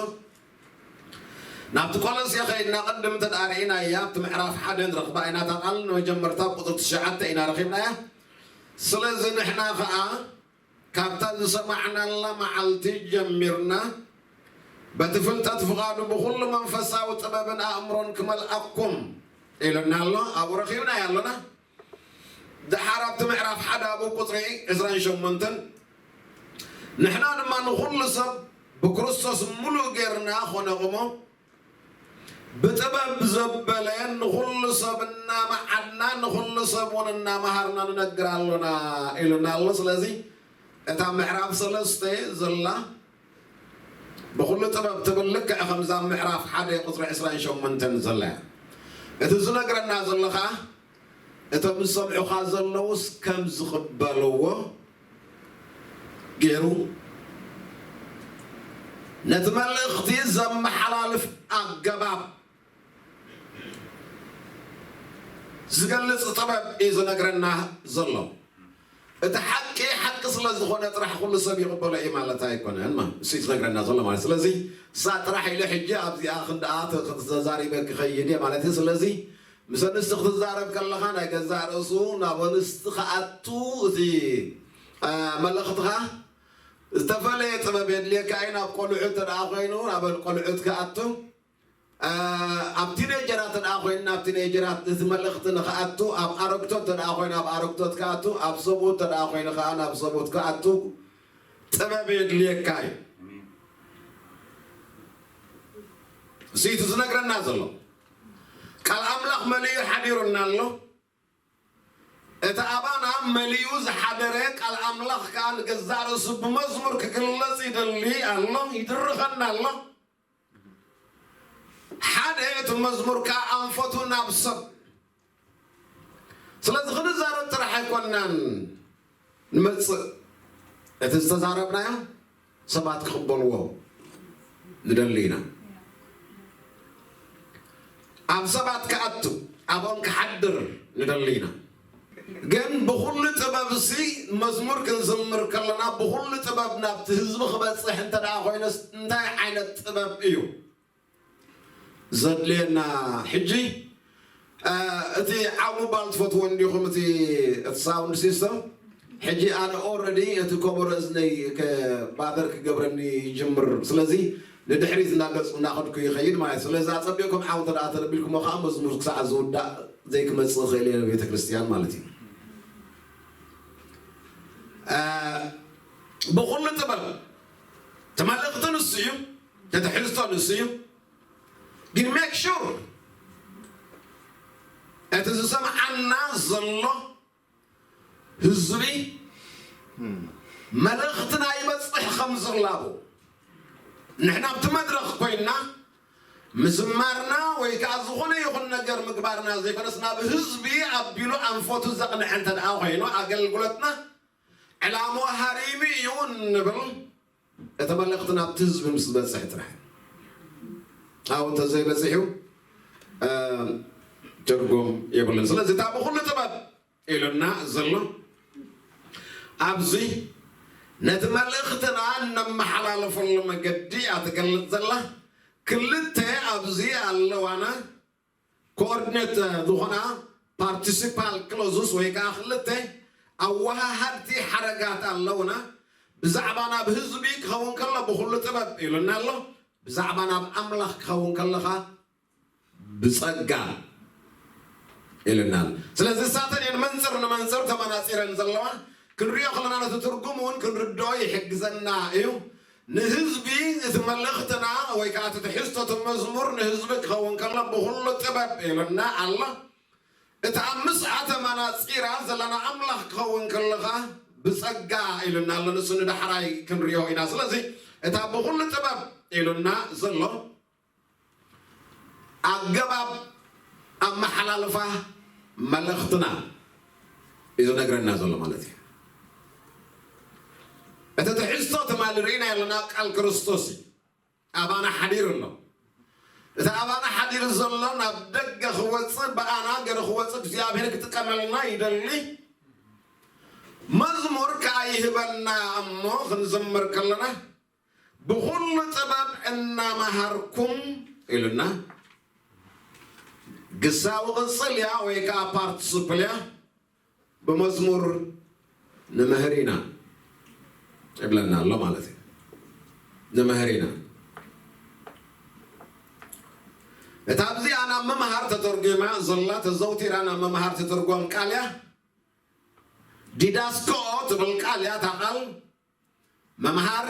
ናብቲ ቆሎሴ ኸይድና ቅድም እንተ ደኣ ርኢናያ፣ ኣብቲ ምዕራፍ ሓደ ንረኽባ ኢና እታ ቃል። ንመጀመርታ ቁጽሪ ትሽዓተ ኢና ረኺብናያ። ስለዚ ንሕና ኸኣ ካብታ ዝሰማዕናላ መዓልቲ ጀሚርና፣ በቲ ፍልጠት ፍቓዱ ብኹሉ መንፈሳዊ ጥበብን ኣእምሮን ክመልኣኩም ኢሉና ኣሎ። ኣብኡ ረኺብናዮ ኣሎና። ደሓር ኣብቲ ምዕራፍ ሓደ ኣብኡ ቁጽሪ ዕስራን ሸሞንተን፣ ንሕና ድማ ንኹሉ ሰብ ብክርስቶስ ምሉእ ጌርና ኾነቕሞ፣ ብጥበብ ዘበለ ንኹሉ ሰብ እናመዓድና፣ ንኹሉ ሰብ እውን እናመሃርና ንነግር ኣሎና ኢሉና ኣሎ። ስለዚ እታ ምዕራፍ ሰለስተ ዘላ ብኹሉ ጥበብ ትብል ልክዕ ከምዛ ምዕራፍ ሓደ ቁጽሪ ዕስራን ሸሞንተን ዘላ እያ። እቲ ዝነግረና ዘሎ ኸኣ እቶም ዝሰምዑኻ ዘለዉስ ከም ዝቕበልዎ ገይሩ ነቲ መልእኽቲ ዘመሓላልፍ ኣገባብ ዝገልጽ ጥበብ እዩ ዝነግረና ዘሎ። እቲ ሓቂ ሓቂ ስለ ዝኾነ ጥራሕ ኩሉ ሰብ ይቕበሎ እዩ ማለት ኣይኮነን። ማ እሱ እዩ ዝነግረና ዘሎ ማለት። ስለዚ እሳ ጥራሕ ኢለ ሕጂ ኣብዚኣ ክንደኣ ተ-፣ ተዛሪበ ክኸይድ እየ ማለት እዩ። ስለዚ ምስ ኣንስቲ ክትዛረብ ከለኻ ናይ ገዛእ ርእሱ ናብ ኣንስቲ ክኣቱ እቲ፣ አ፣ መልእኽትኻ ዝተፈለየ ጥበብ የድልየካ እዩ። ናብ ቆልዑ እንተ ደኣ ኮይኑ ናብ ቆልዑት ክኣቱ፣ አ፣ ኣብ ቲኔጀራት እንተ ደኣ ኮይኑ ናብ ቲኔጀራት እቲ መልእኽቲ ንኽኣቱ፣ ኣብ ኣረግቶት እንተ ደኣ ኮይኑ ኣብ ኣረግቶት ክኣቱ፣ ኣብ ሰብኡት እንተ ደኣ ኮይኑ ከኣ ናብ ሰብኡት ክኣቱ ጥበብ የድልየካ እዩ። እሱ እዩ እቲ ዝነግረና ዘሎ። ቃል ኣምላኽ መሊኡ ሓዲሩና ኣሎ። እቲ ኣባና መሊኡ ዝሓደረ ቃል ኣምላኽ ከኣ ንገዛእ ርእሱ ብመዝሙር ክግለጽ ይደሊ ኣሎ፣ ይድርኸና ኣሎ። ሓደ እቲ መዝሙር ከኣ ኣንፈቱ ናብ ሰብ። ስለዚ ክንዛረብ ጥራሕ ኣይኮንናን ንመጽእ። እቲ ዝተዛረብናዮ ሰባት ክቕበልዎ ንደሊ ኢና። ኣብ ሰባት ክኣቱ፣ ኣብኦም ክሓድር ንደሊ ኢና። ግን ብኹሉ ጥበብ እሲ መዝሙር ክንዝምር ከለና፣ ብኹሉ ጥበብ ናብቲ ህዝቢ ክበጽሕ እንተ ደኣ ኮይነስ፣ እንታይ ዓይነት ጥበብ እዩ ዘድልየና? ሕጂ፣ እ፣ እቲ ዓው ምባል ትፈትዎ እንዲኹም፣ እቲ፣ እቲ ሳውንድ ሲስተም? ሕጂ ኣነ ኦልሬዲ እቲ ከበሮ እዝነይ ከ-፣ ባዘር ክገብረኒ ይጅምር። ስለዚ ንድሕሪት እናገጽ-፣ እናኸድኩ ይኸይድ ማለት እዩ። ስለዚ ኣጸቢቕኩም ዓው እንተ ደኣ ተነቢልኩሞ ከኣ መዝሙር ክሳዕ ዝውዳእ ዘይክመጽእ ይኽእል እየ ቤተ ክርስቲያን ማለት እዩ። እ፣ ብኹሉ ጥበብ እቲ መልእኽቲ ንሱ እዩ፣ እቲ ትሕዝቶ ንሱ እዩ። ግን ሜክ ሹር እቲ ዝሰምዓና ዘሎ ህዝቢ መልእኽትና ይበጽሕ ከም ዝላቦ፣ ንሕና ኣብቲ መድረኽ ኮይንና ምዝማርና ወይ ከኣ ዝኾነ ይኹን ነገር ምግባርና ዘይኮነስ፣ ናብ ህዝቢ ኣቢሉ ኣንፈቱ ዘቕንዐ እንተ ደኣ ኮይኑ፣ ኣገልግሎትና ዕላምኡ ሃሪሙ እዩ እንብል፣ እቲ መልእኽቲ ናብቲ ህዝቢ ምስ ዝበጽሕ ጥራሕ። ኣብኡ እንተዘይበጺሑ፣ እ፣ ትርጉም የብሉን። ስለዚ እታ ብኹሉ ጥበብ ኢሉና ዘሎ ኣብዚ ነቲ መልእኽትና እነመሓላልፈሉ መገዲ እያ ትገልጽ ዘላ። ክልተ ኣብዚ ኣለዋና። ኮኦርዲኔት ዝኾና ፓርቲሲፓል ክሎዝስ ወይ ከዓ ክልተ ኣወሃሃድቲ ሓረጋት ኣለውና። ብዛዕባ ናብ ህዝቢ ክኸውን ከሎ ብኹሉ ጥበብ ኢሉና ኣሎ። ብዛዕባ ናብ ኣምላኽ ክኸውን ከለኻ ብጸጋ ኢሉና ኣሎ። ስለዚ እሳተን እየን መንጽር ንመንጽር ተመናጺረን ዘለዋ። ክንሪኦ ከለና ነቲ ትርጉም እውን ክንርድኦ ይሕግዘና እዩ። ንህዝቢ እቲ መልእኽትና ወይ ከዓ እቲ ትሕዝቶ እቲ መዝሙር ንህዝቢ ክኸውን ከሎ ብኹሉ ጥበብ ኢሉና ኣሎ። እቲ ኣብ ምስኣ ተመናጺራ ዘለና ኣምላኽ ክኸውን ከለኻ ብጸጋ ኢሉና ኣሎ። ንሱ ንዳሕራይ ክንሪኦ ኢና። ስለዚ እታ ብኹሉ ጥበብ ኢሉና ዘሎ ኣገባብ ኣመሓላልፋ መልእኽትና እዩ ዝነግረና ዘሎ ማለት እዩ። እቲ ትሕዝቶ ትማሊ ርኢና ያለና ቃል ክርስቶስ እዩ። ኣባና ሓዲሩ ኣሎ። እቲ ኣባና ሓዲሩ ዘሎ ናብ ደገ ክወፅእ፣ ብኣና ገሩ ክወፅእ እግዚኣብሔር ክጥቀመልና ይደሊ። መዝሙር ከኣ ይህበና እሞ ክንዝምር ከለና ብኹሉ ጥበብ እናመሃርኩም ኢሉና። ግሳዊ ቅጽል እያ ወይ ከኣ ፓርቲስፕል እያ። ብመዝሙር ንምህር ኢና እብለና ኣሎ ማለት እዩ። ንምህር ኢና። እታ ኣብዚኣ ናብ ምምሃር ተተርጒማ ዘላ፣ ተዘውቲራ ናብ ምምሃር ትትርጎም ቃል እያ። ዲዳስኮኦ ትብል ቃል እያ። እታ ቃል ምምሃር፣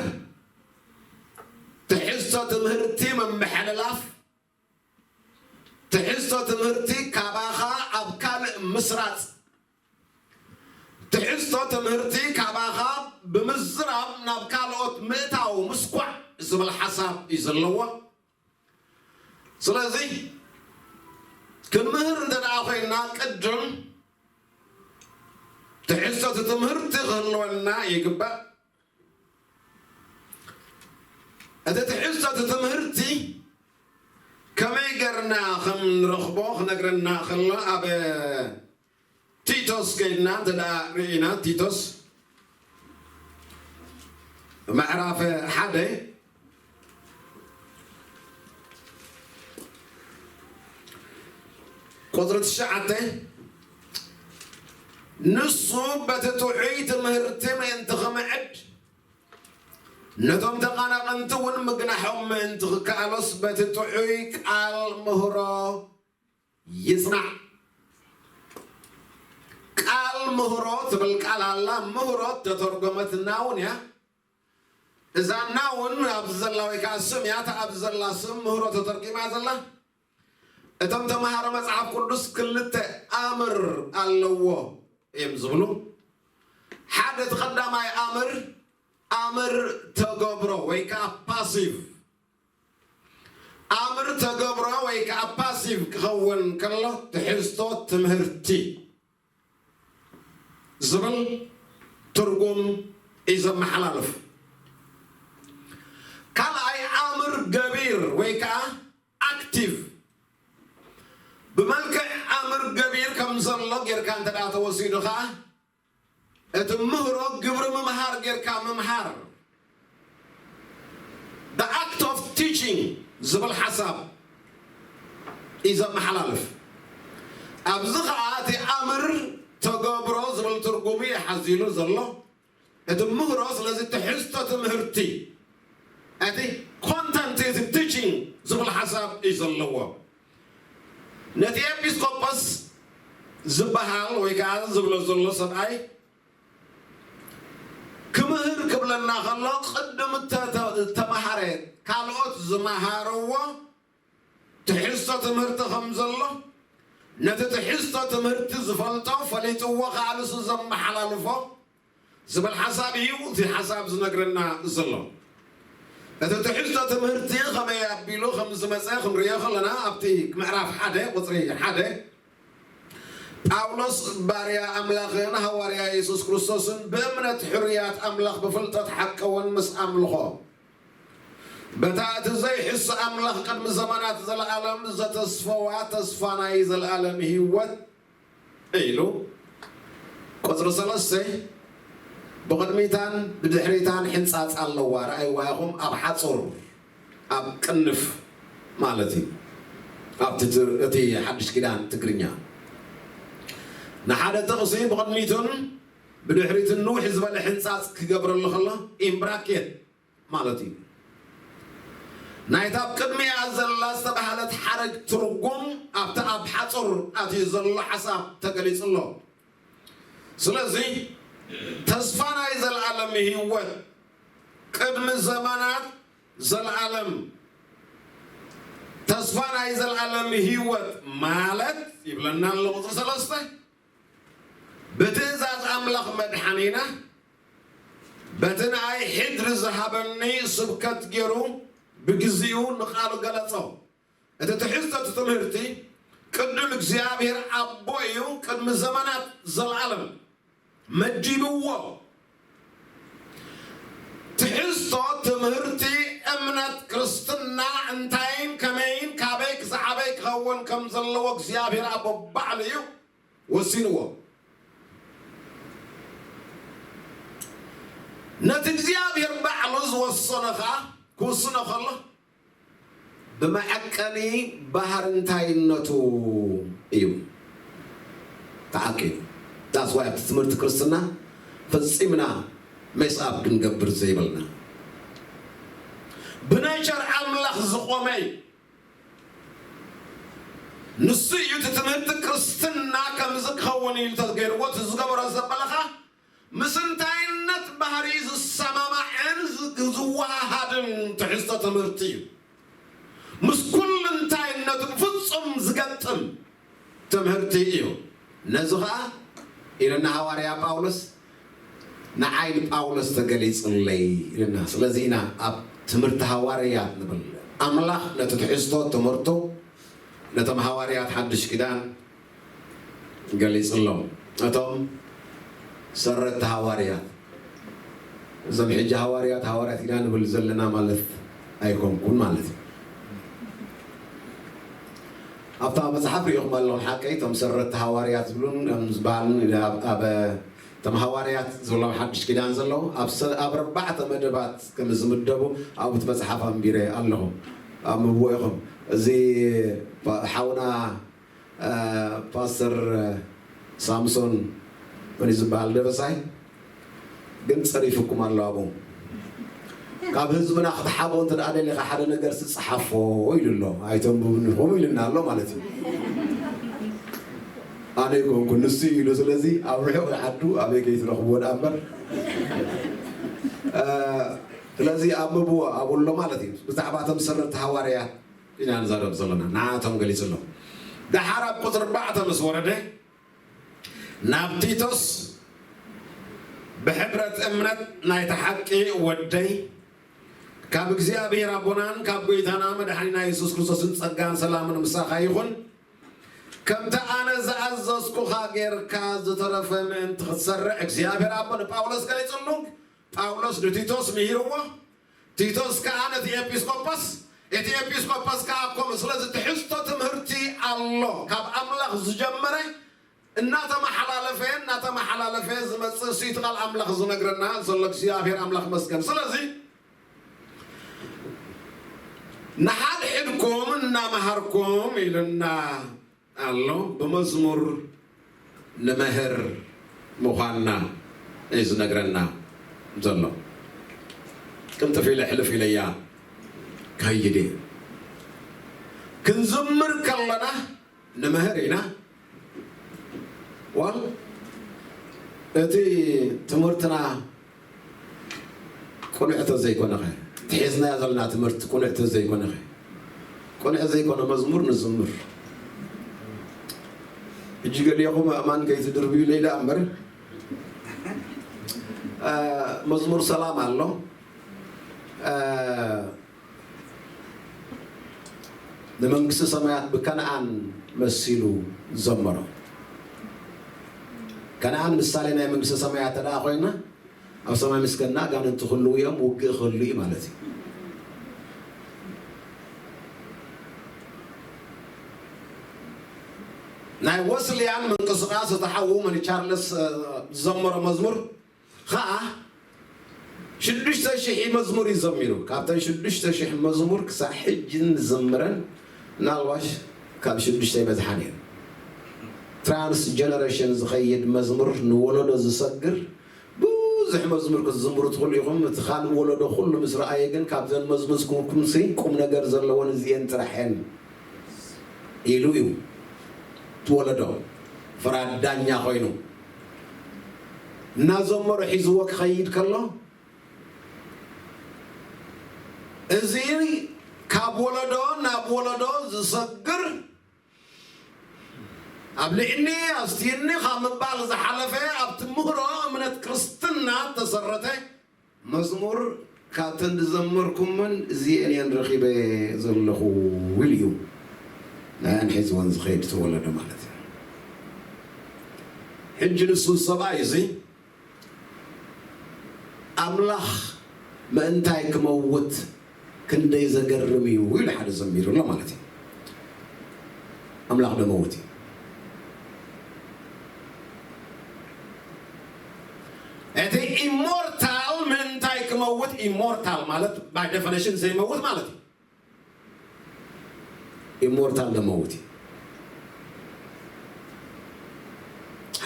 ትሕዝቶ ትምህርቲ ምምሕልላፍ፣ ትሕዝቶ ትምህርቲ ካባኻ ኣብ ካልእ ምስራጽ፣ ትሕዝቶ ትምህርቲ ካባኻ ብምዝራብ ናብ ካልኦት ምእታው፣ ምስኳዕ ዝብል ሓሳብ እዩ ዘለዎ። ስለዚ ክንምህር እንተ ደኣ ኮይንና ቅድም ትሕዝቶ እቲ ትምህርቲ ክህልወና ይግባእ። እቲ ትሕዝቶ እቲ ትምህርቲ ከመይ ገርና ከም ንረኽቦ ክነግረና ከሎ ኣብ ቲቶስ ከይድና እንተ ደኣ ርኢና ቲቶስ ምዕራፍ ሓደ ቁጽሪ ትሽዓተ ንሱ በቲ ጥዑይ ትምህርቲ ምእንቲ ክምዕድ ነቶም ተቓናቐንቲ እውን ምግናሖም ምእንቲ ክከኣሎስ በቲ ጥዑይ ቃል ምህሮ ይጽናዕ። ቃል ምህሮ ትብል ቃል ኣላ። ምህሮ ተተርጎመት ናውን እያ። እዛ ናውን ኣብዚ ዘላ ወይ ከዓ ስም እያ። እታ ኣብዚ ዘላ ስም ምህሮ ተተርጊማ ዘላ። እቶም ተምሃሮ መጽሓፍ ቅዱስ ክልተ ኣምር ኣለዎ እዮም ዝብሉ። ሓደ እቲ ቀዳማይ ኣምር፣ ኣምር ተገብሮ ወይ ከዓ ፓሲቭ። ኣምር ተገብሮ ወይ ከዓ ፓሲቭ ክኸውን ከሎ ትሕዝቶ ትምህርቲ ዝብል ትርጉም እዩ ዘመሓላልፍ። ካልኣይ ኣምር ገቢር ወይ ከዓ ኣክቲቭ፣ ብመልክዕ ኣምር ገቢር ከም ዘሎ ጌርካ እንተ ደኣ ተወሲዱ ከዓ እቲ ምህሮ ግብሪ ምምሃር ጌርካ ምምሃር፣ the act of teaching ዝብል ሓሳብ እዩ ዘመሓላልፍ። ኣብዚ ከዓ እቲ ኣምር ተገብሮ ዝብል ትርጉሙ እዩ ሓዚሉ ዘሎ። እቲ ምህሮ ስለዚ ትሕዝቶ ትምህርቲ፣ እቲ ኮንተንት እቲ ቲቺንግ ዝብል ሓሳብ እዩ ዘለዎ። ነቲ ኤጲስቆጶስ ዝበሃል ወይ ከዓ ዝብሎ ዘሎ ሰብኣይ ክምህር ክብለና ከሎ ቅድም እተ-፣ እተ-፣ ተምሃረ ካልኦት ዝመሃርዎ ትሕዝቶ ትምህርቲ ከም ዘሎ፣ ነቲ ትሕዝቶ ትምህርቲ ዝፈልጦ ፈሊጥዎ ከዓ ንሱ ዘመሓላልፎ ዝብል ሓሳብ እዩ እቲ ሓሳብ ዝነግረና ዘሎ። እቲ ትሕዝቶ ትምህርቲ ከመይ ኣቢሉ ከም ዝመፀ ክንሪኦ ከለና ኣብቲ ምዕራፍ ሓደ ቁፅሪ ሓደ ጳውሎስ ባርያ ኣምላኽን ሃዋርያ የሱስ ክርስቶስን ብእምነት ሕሩያት ኣምላኽ ብፍልጠት ሓቂ እውን ምስ ኣምልኾ በታ እቲ ዘይሕሱ ኣምላኽ ቅድሚ ዘመናት ዘለኣለም ዘተስፈዋ ተስፋ ናይ ዘለኣለም ህይወት ኢሉ ቁፅሪ ሰለስተ ብቕድሚታን ብድሕሪታን ሕንፃፅ ኣለዋ። ረኣይዋ ኢኹም ኣብ ሓፁር ኣብ ቅንፍ ማለት እዩ። ኣብቲ ትር-፣ እቲ ሓድሽ ኪዳን ትግርኛ ንሓደ ጥቕሲ ብቕድሚቱን ብድሕሪቱን ንውሕ ዝበለ ሕንፃፅ ክገብረሉ ከሎ ኢምብራኬት ማለት እዩ። ናይታ ኣብ ቅድሚኣ ዘላ ዝተባህለት ሓረግ ትርጉም ኣብቲ ኣብ ሓፁር ኣትዩ ዘሎ ሓሳብ ተገሊፁ ኣሎ። ስለዚ ተስፋ ናይ ዘለኣለም ህይወት ቅድሚ ዘመናት ዘለኣለም ተስፋ ናይ ዘለኣለም ህይወት ማለት ይብለና ኣሎ ቁፅሪ ሰለስተ ብትእዛዝ ኣምላኽ መድሓኒና በቲ ንኣይ ሕድሪ ዝሃበኒ ስብከት ገይሩ ብግዚኡ ንቓሉ ገለጾ። እቲ ትሕዝቶ እቲ ትምህርቲ ቅድም እግዚኣብሔር ኣቦ እዩ ቅድሚ ዘመናት ዘለኣለም መዲብዎ። ትሕዝቶ ትምህርቲ እምነት ክርስትና እንታይን ከመይን ካበይ ክሳዕ ኣበይ ክኸውን ከም ዘለዎ እግዚኣብሔር ኣቦ ባዕሉ እዩ ወሲንዎ። ነቲ እግዚኣብሔር ባዕሉ ዝወሰኖ ኸዓ ክውስኖ ከሎ ብመዐቀኒ ባህሪ እንታይነቱ እዩ ተዓቂቡ። That's why ኣብቲ ትምህርቲ ክርስትና ፈጺምና mess up ክንገብር ዘይብልና። ብነቸር ኣምላኽ ዝቖመ እዩ። ንሱ እዩ እቲ ትምህርቲ ክርስትና ከምዚ ክኸውን ኢሉ ተገይርዎ እቲ ዝገበሮ ዘበለኻ ምስ እንታይነት ባህሪ ዝሰማማዕን ዝ-፣ ዝወሃሃድን ትሕዝቶ ትምህርቲ እዩ። ምስ ኩሉ እንታይነቱ ብፍጹም ዝገጥም ትምህርቲ እዩ። ነዚ ኸዓ ኢልና ሃዋርያ ጳውሎስ፣ ንዓይ ንጳውሎስ ተገሊጽለይ ኢልና። ስለዚ ኢና ኣብ ትምህርቲ ሃዋርያት ንብል። ኣምላኽ ነቲ ትሕዝቶ ትምህርቱ ነቶም ሃዋርያት ሓድሽ ኪዳን ገሊጽሎም። እቶም ሰረቲ ሃዋርያት፣ እዞም ሕጂ ሃዋርያት፣ ሃዋርያት ኢና ንብል ዘለና ማለት ኣይኮንኩን ማለት እዩ። ኣብታ መጽሓፍ ሪኢኹም ኣለኹም ሓቀይ፣ እቶም ሰረቲ ሃዋርያት ዝብሉን፣ እም፣ ዝበሃሉን ኣብ፣ ኣብ እቶም ሃዋርያት ዝብሎም ሓድሽ ኪዳን ዘለዉ ኣብ ሰ-፣ ኣብ ኣርባዕተ መደባት ከም ዝምደቡ ኣብቲ መጽሓፍ ኣንቢረ ኣለኹ። ኣብ ምብዎ ኢኹም። እዚ ፓ-፣ ሓውና፣ እ፣ ፓስተር ሳምሶን መን እዩ ዝበሃል ደበሳይ ግን ጸሪፉኩም ኣሎ ኣብኡ። ካብ ህዝብና ክትሓቦ እንተ ደኣ ደሊኻ ሓደ ነገር ጸሓፎ ኢሉ ኣሎ። ኣይተንብቡን ኢኹም ኢሉና ኣሎ ማለት እዩ። ኣነ ኣይኮንኩን፣ ንሱ እዩ ኢሉ። ስለዚ ኣብ ርሑቕ ዓዱ ኣበይ ከይትረኽብዎ ደኣ እምበር። እ፣ ስለዚ ኣንብብዎ ኣብኡ ኣሎ ማለት እዩ። ብዛዕባ እቶም ሰረርቲ ሃዋርያት ኢና ንዛረብ ዘለና። ንዓቶም ገሊጽሎም። ደሓር ኣብ ቁጽሪ ኣርባዕተ ምስ ወረደ፣ ናብ ቲቶስ ብሕብረት እምነት ናይቲ ሓቂ ወደይ፣ ካብ እግዚኣብሔር ኣቦናን ካብ ጐይታና መድሓኒና የሱስ ክርስቶስን ጸጋን ሰላምን ምሳኻ ይኹን። ከምቲ ኣነ ዝኣዘዝኩኻ ጌርካ ዝተረፈ ምእንቲ ክትሰርዕ እግዚኣብሔር ኣቦ ንጳውሎስ ገሊጽሉ። ጳውሎስ ንቲቶስ ምሂርዎ። ቲቶስ ከኣ ነቲ ኤጲስቆጶስ፣ እቲ ኤጲስቆጶስ ከኣ ከምኡ። ስለዚ ትሕዝቶ ትምህርቲ ኣሎ። ካብ ኣምላኽ ዝጀመረ እናተመሓላለፈ፣ እናተመሓላለፈ ዝመጽእ፣ እሱ እቲ ቃል ኣምላኽ ዝነግረና ዘሎ። እግዚኣብሔር ኣምላኽ መስገን። ስለዚ ንሓድሕድኩም እናመሃርኩም ኢሉና ኣሎ። ብመዝሙር ንመህር ምዃንና እዩ ዝነግረና ዘሎ። ቅልጥፍ ኢለ ሕልፍ ኢለያ ከይድ እየ። ክንዝምር ከለና ንመህር ኢና። ዋል እቲ ትምህርትና ቅኑዕ ተዘይኮነኸ፣ እቲ ሒዝናዮ ዘለና ትምህርቲ ቅኑዕ ተዘይኮነኸ፣ ቅኑዕ ዘይኮነ መዝሙር ንዝምር። ሕጂ ገሊኹም ኣእማን ከይትድርብዩ ኢለ ኢላ እምበር፣ እ፣ መዝሙር ሰላም ኣሎ። እ፣ ንመንግስቲ ሰማያት ብከነኣን መሲሉ ዘመሮ። ከነኣን ምሳሌ ናይ መንግስቲ ሰማያት ተደኣ ኮይና፣ ኣብ ሰማይ ምስ ከድና ኣጋንንቲ ክህልዉ እዮም፣ ውግእ ክህሉ እዩ ማለት እዩ። ናይ ወስልያን ምንቅስቃስ እቲ ሓዉ መኒ ቻርለስ፣ እ፣ ዝዘመሮ መዝሙር ኸኣ ሽዱሽተ ሽሕ መዝሙር እዩ ዘሚሩ። ካብተን ሽዱሽተ ሽሕ መዝሙር ክሳዕ ሕጂ ንዝምረን ምናልባሽ ካብ ሽዱሽተ ኣይበዝሓን እየን። ትራንስ ጀነሬሽን ዝኸይድ መዝሙር፣ ንወለዶ ዝሰግር ብዙሕ መዝሙር ክትዝምሩ ትኽእሉ ኢኹም። እቲ ካልእ ወለዶ ኩሉ ምስ ረኣየ ግን ካብዘን መዝሙዝኩምሲ ቁም ነገር ዘለወን እዚኤን ጥራሕ እየን ኢሉ እዩ። እቲ ወለዶ ፈራዳኛ ኮይኑ እናዘመሮ ሒዝዎ ክኸይድ ከሎ፣ እዚ ካብ ወለዶ ናብ ወለዶ ዝሰግር፣ ኣብ ልዕኒ ኣስትይኒ ካብ ምባል ዝሓለፈ፣ ኣብ ትምህሮ እምነት ክርስትና እተሰረተ መዝሙር፣ ካብተን ዝዘመርኩመን እዚኤን እየን ረኺበ ዘለኹ ኢሉ እዩ። ናየን ሒዝወን ዝኸይድ ተወለደ ማለት እዩ። ሕጂ ንሱ ሰብኣይ እዚ ኣምላኽ ምእንታይ ክመውት ክንደይ ዘገርም እዩ ኢሉ ሓደ ዘሚሩ ኣሎ ማለት እዩ። ኣምላኽ ዶ መውት እዩ? እቲ ኢሞርታል ምእንታይ ክመውት፣ ኢሞርታል ማለት ባይ ደፈነሽን ዘይመውት ማለት እዩ። ኢሞርታል ዶ መውት እዩ?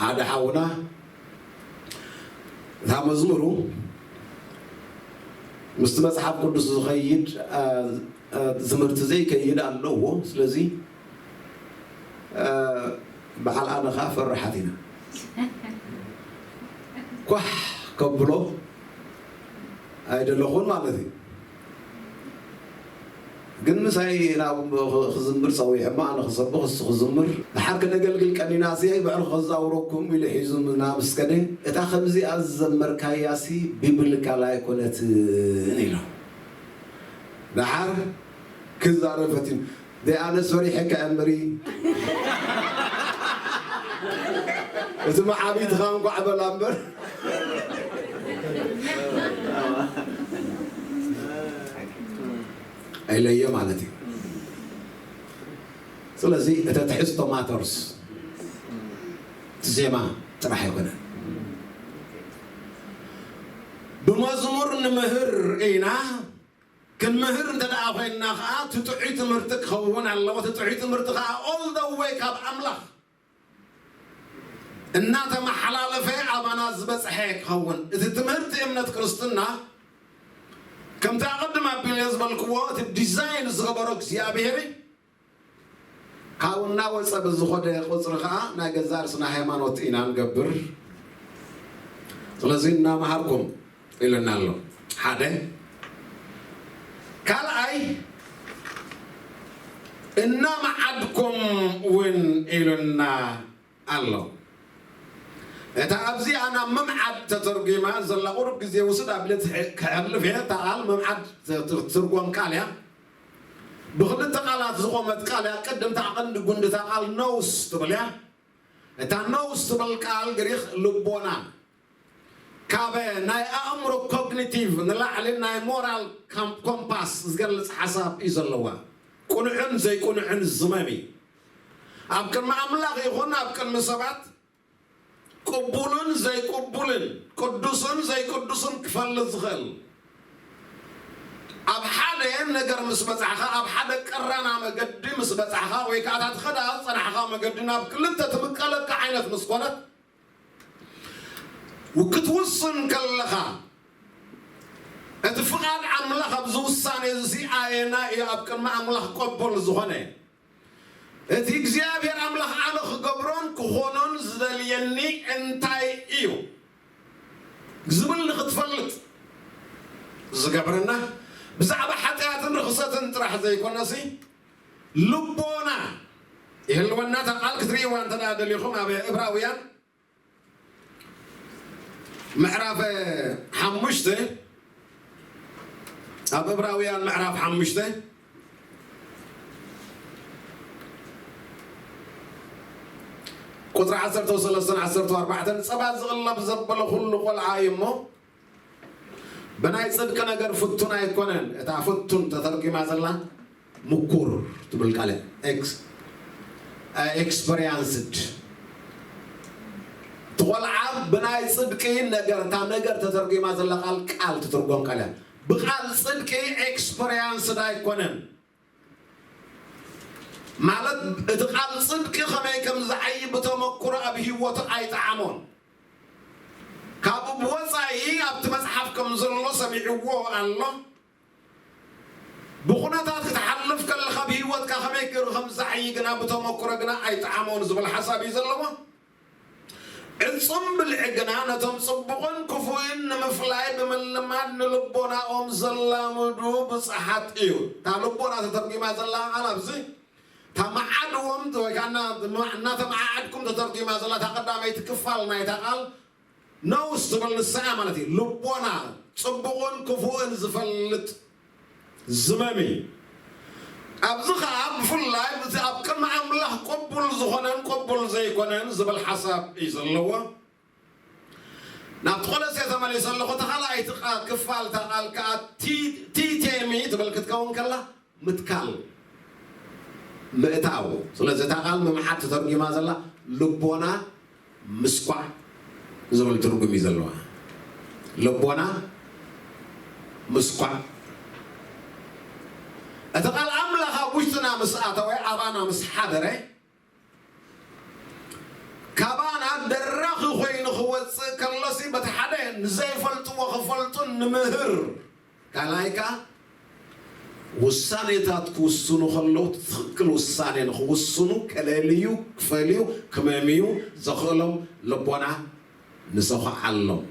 ሓደ ሓውና እታ መዝሙሩ ምስቲ መጽሓፍ ቅዱስ ዝኸይድ ትምህርቲ ዘይከይድ ኣለዎ። ስለዚ በዓል ኣነ ኸዓ ፈራሓት ኢና ኳሕ ከብሎ ኣይደለኹን ማለት እዩ። ግን ምሳይ ናብ ክዝምር ጸዊዑ እሞ ኣነ ክሰብኽ እሱ ክዝምር፣ ደሓር ከነገልግል ቀኒና ሲ በዕሉ ከዛውረኩም ኢሉ ሒዙ ናብ ስከደ፣ እታ ከምዚኣ ዝዘመርካያ ሲ ቢብሊካል ኣይኮነትን ኢሉ። ደሓር ክዛረብ ፈቲኑ፣ ደይ ኣነ ሰሪሐ ከእምሪ እቲ መዓቢትኻ እንኳዕ በላ እምበር ኣይለየ ማለት እዩ። ስለዚ እቲ ትሕዝቶ ማተርስ፣ እቲ ዜማ ጥራሕ ኣይኮነን። ብመዝሙር ንምህር ኢና። ክንምህር እንተ ደኣ ኮይንና ኸዓ እቲ ጥዑይ ትምህርቲ ክኸውን ኣለዎ። እቲ ጥዑይ ትምህርቲ ኸዓ all the way ካብ ኣምላኽ እናተመሓላለፈ ኣባና ዝበጽሐ ክኸውን። እቲ ትምህርቲ እምነት ክርስትና ከምቲ ኣቐድም ኣቢለ ዝበልክዎ እቲ ዲዛይን ዝገበሮ እግዚኣብሔር እዩ። ካብኡ እናወፀ ብዝኾደ ቁፅሪ ከዓ ናይ ገዛ ርእስና ሃይማኖት ኢና ንገብር። ስለዚ እናመሃርኩም ኢሉና ኣሎ ሓደ። ካልኣይ እናመዓድኩም እውን ኢሉና ኣሎ። እታ ኣብዚኣ ናብ ምምዓድ ተተርጒማ ዘላ ቁሩብ ግዜ ውስድ ኣቢለ ክሕልፍ እየ። እታ ቃል ምምዓድ ትርጎም ቃል እያ። ብኽልተ ቃላት ዝቖመት ቃል እያ። ቅድም እታ ቀንዲ ጉንዲ እታ ቃል ነውስ ትብል እያ። እታ ነውስ ትብል ቃል ግሪኽ ልቦና፣ ካብ ናይ ኣእምሮ ኮግኒቲቭ ንላዕሊ ናይ ሞራል ኮምፓስ ዝገልጽ ሓሳብ እዩ ዘለዋ። ቅኑዕን ዘይቅኑዕን ዝመም እዩ። ኣብ ቅድሚ ኣምላኽ ይኹን ኣብ ቅድሚ ሰባት ቅቡልን ዘይቅቡልን ቅዱስን ዘይቅዱስን ክፈልጥ ዝኽእል፣ ኣብ ሓደ ነገር ምስ በጻሕኻ፣ ኣብ ሓደ ቀራና መገዲ ምስ በጻሕኻ፣ ወይ ከኣ እታ ትኸዳ ዝጸናሕኻ መገዲ ናብ ክልተ ትምቀለካ ዓይነት ምስ ኮነት፣ ክትውስን ከለኻ፣ እቲ ፍቓድ ኣምላኽ ኣብዚ ውሳኔ እዚ ኣየና እዩ ኣብ ቅድሚ ኣምላኽ ቅቡል ዝኾነ? እቲ እግዚኣብሔር ኣምላኽ ኣነ ክገብሮን ክኾኖን ዝደልየኒ እንታይ እዩ ዝብል ንኽትፈልጥ ዝገብረና፣ ብዛዕባ ሓጢኣትን ርኽሰትን ጥራሕ ዘይኮነሲ፣ ልቦና ይህልወና። እታ ቃል ክትርእይዋ እንተ ደኣ ደሊኹም፣ ኣብ እብራውያን ምዕራፍ ሓሙሽተ፣ ኣብ እብራውያን ምዕራፍ ሓሙሽተ ቁጽሪ ዓሰርተ ሰለስተን ዓሰርተ ኣርባዕተን፣ ጸባ ዝቕለብ ዘበለ ኩሉ ቆልዓ እዩ እሞ፣ ብናይ ጽድቂ ነገር ፍቱን ኣይኮነን። እታ ፍቱን ተተርጒማ ዘላ ምኩር ትብል ቃል እያ። ኤክስ-፣ አ፣ ኤክስፐሪያንስድ። እቲ ቆልዓ ብናይ ጽድቂ ነገር፣ እታ ነገር ተተርጒማ ዘላ ቃል፣ ቃል ትትርጎም ቃል እያ። ብቃል ጽድቂ ኤክስፐሪያንስድ ኣይኮነን። ማለት እቲ ቃል ጽድቂ ከመይ ከም ዝዓዪ ብተመኩሮ ኣብ ህይወቱ ኣይጠዓሞን። ካብኡ ብወጻኢ ኣብቲ መጽሓፍ ከም ዘሎ ሰሚዕዎ ኣሎ። ብኹነታት ክትሓልፍ ከለኻ ብህይወትካ ከመይ ገይሩ ከም ዝዓዪ ግና ብተመኩሮ ግና ኣይጠዓሞን ዝብል ሓሳብ እዩ ዘለዎ። ዕጹም ብልዒ ግና ነቶም ጽቡቕን ክፉእን ንምፍላይ ብምልማድ ንልቦናኦም ዘላምዱ ብጽሓት እዩ። እታ ልቦና ተተርጒማ ዘላ ቃል ኣብዚ፣ እታ መዓድዎም ወይ ከዓ እና-፣ እናተመዓዓድኩም ተተርጒማ ዘላ እታ ቀዳመይቲ ክፋል ናይታ ቃል ነውስ ትብል ንሳ እያ ማለት እዩ። ልቦና ጽቡቕን ክፉእን ዝፈልጥ ዝመም እዩ። ኣብዚ ኸዓ ብፍላይ እቲ ኣብ ቅድሚ ኣምላኽ ቅቡል ዝኾነን ቅቡል ዘይኮነን ዝብል ሓሳብ እዩ ዘለዎ። ናብቲ ቆሎሴ ተመሊሰ ኣለኹ። እታ ካልኣይቲ ቃ-፣ ክፋል እታ ቃል ከኣ ቲ-፣ ቲቴሚ ትብል ክትከውን ከላ ምትካል፣ ምእታው። ስለዚ እታ ቃል ምምዓድ ተተርጒማ ዘላ ልቦና ምስኳዕ ዝብል ትርጉም እዩ ዘለዋ። ልቦና ምስኳዕ። እቲ ቃል ኣምላኽ ኣብ ውሽጥና ምስ ኣተወ፣ ኣባና ምስ ሓደረ፣ ካባና ደራኺ ኮይኑ ክወጽእ ከሎሲ፣ በቲ ሓደ ንዘይፈልጥዎ ክፈልጡን ንምህር፣ ካልኣይ ከኣ ውሳኔታት ክውስኑ ከለዉ ትኽክል ውሳኔ ንኽውስኑ ከለልዩ፣ ክፈልዩ፣ ክመምዩ ዘኽእሎም ልቦና ንሰኹዓሎም።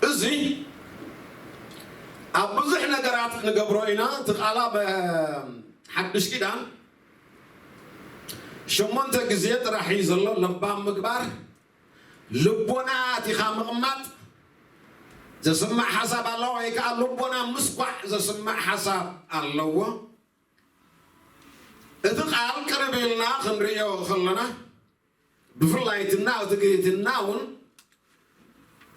እዚ ኣብ ብዙሕ ነገራት ንገብሮ ኢና። እቲ ቃል ኣብ ሓድሽ ኪዳን ሸሞንተ ግዜ ጥራሕ እዩ ዘሎ። ለባም ምግባር፣ ልቦና ኣቲኻ ምቕማጥ፣ ዘስምዕ ሓሳብ ኣለዎ ወይ ከዓ ልቦና ምስኳዕ ዘስምዕ ሓሳብ ኣለዎ። እቲ ቃል ቅርብ ኢልና ክንርእዮ ከለና፣ ብፍላይ እቲ እና፣ እቲ ግ-፣ እቲ እና እውን፣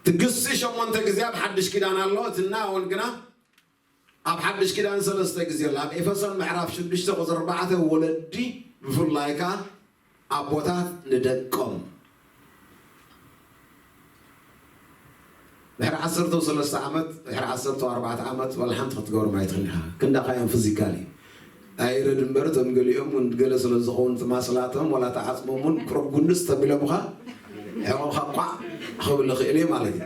እቲ ግሲ ሸሞንተ ግዜ ኣብ ሓድሽ ኪዳን ኣሎ። እቲ እና እውን ግና ኣብ ሓድሽ ኪዳን ሰለስተ ግዜ ኣሎ። ኣብ ኤፌሶን ምዕራፍ ሽዱሽተ ቁፅሪ ኣርባዕተ፣ ወለዲ ብፍላይ ከዓ ኣቦታት ንደቆም፣ ድሕሪ ዓሰርተ ሰለስተ ዓመት፣ ድሕሪ ዓሰርተ ኣርባዕተ ዓመት ዋላ ሓንቲ ክትገብሮም ኣይትኽእልን ኢኻ። ክንዳኻ እዮም ፊዚካሊ ኣይረድ እምበር፣ እቶም ገሊኦም እውን ገለ ስለ ዝኸውን፣ እቲ ማስላቶም ዋላ እቲ ዓፅሞም እውን ቁሩብ ጉንስ ተቢሎምኻ፣ ሕቖኻ ቋዕ ክብል ይኽእል እዩ ማለት እዩ።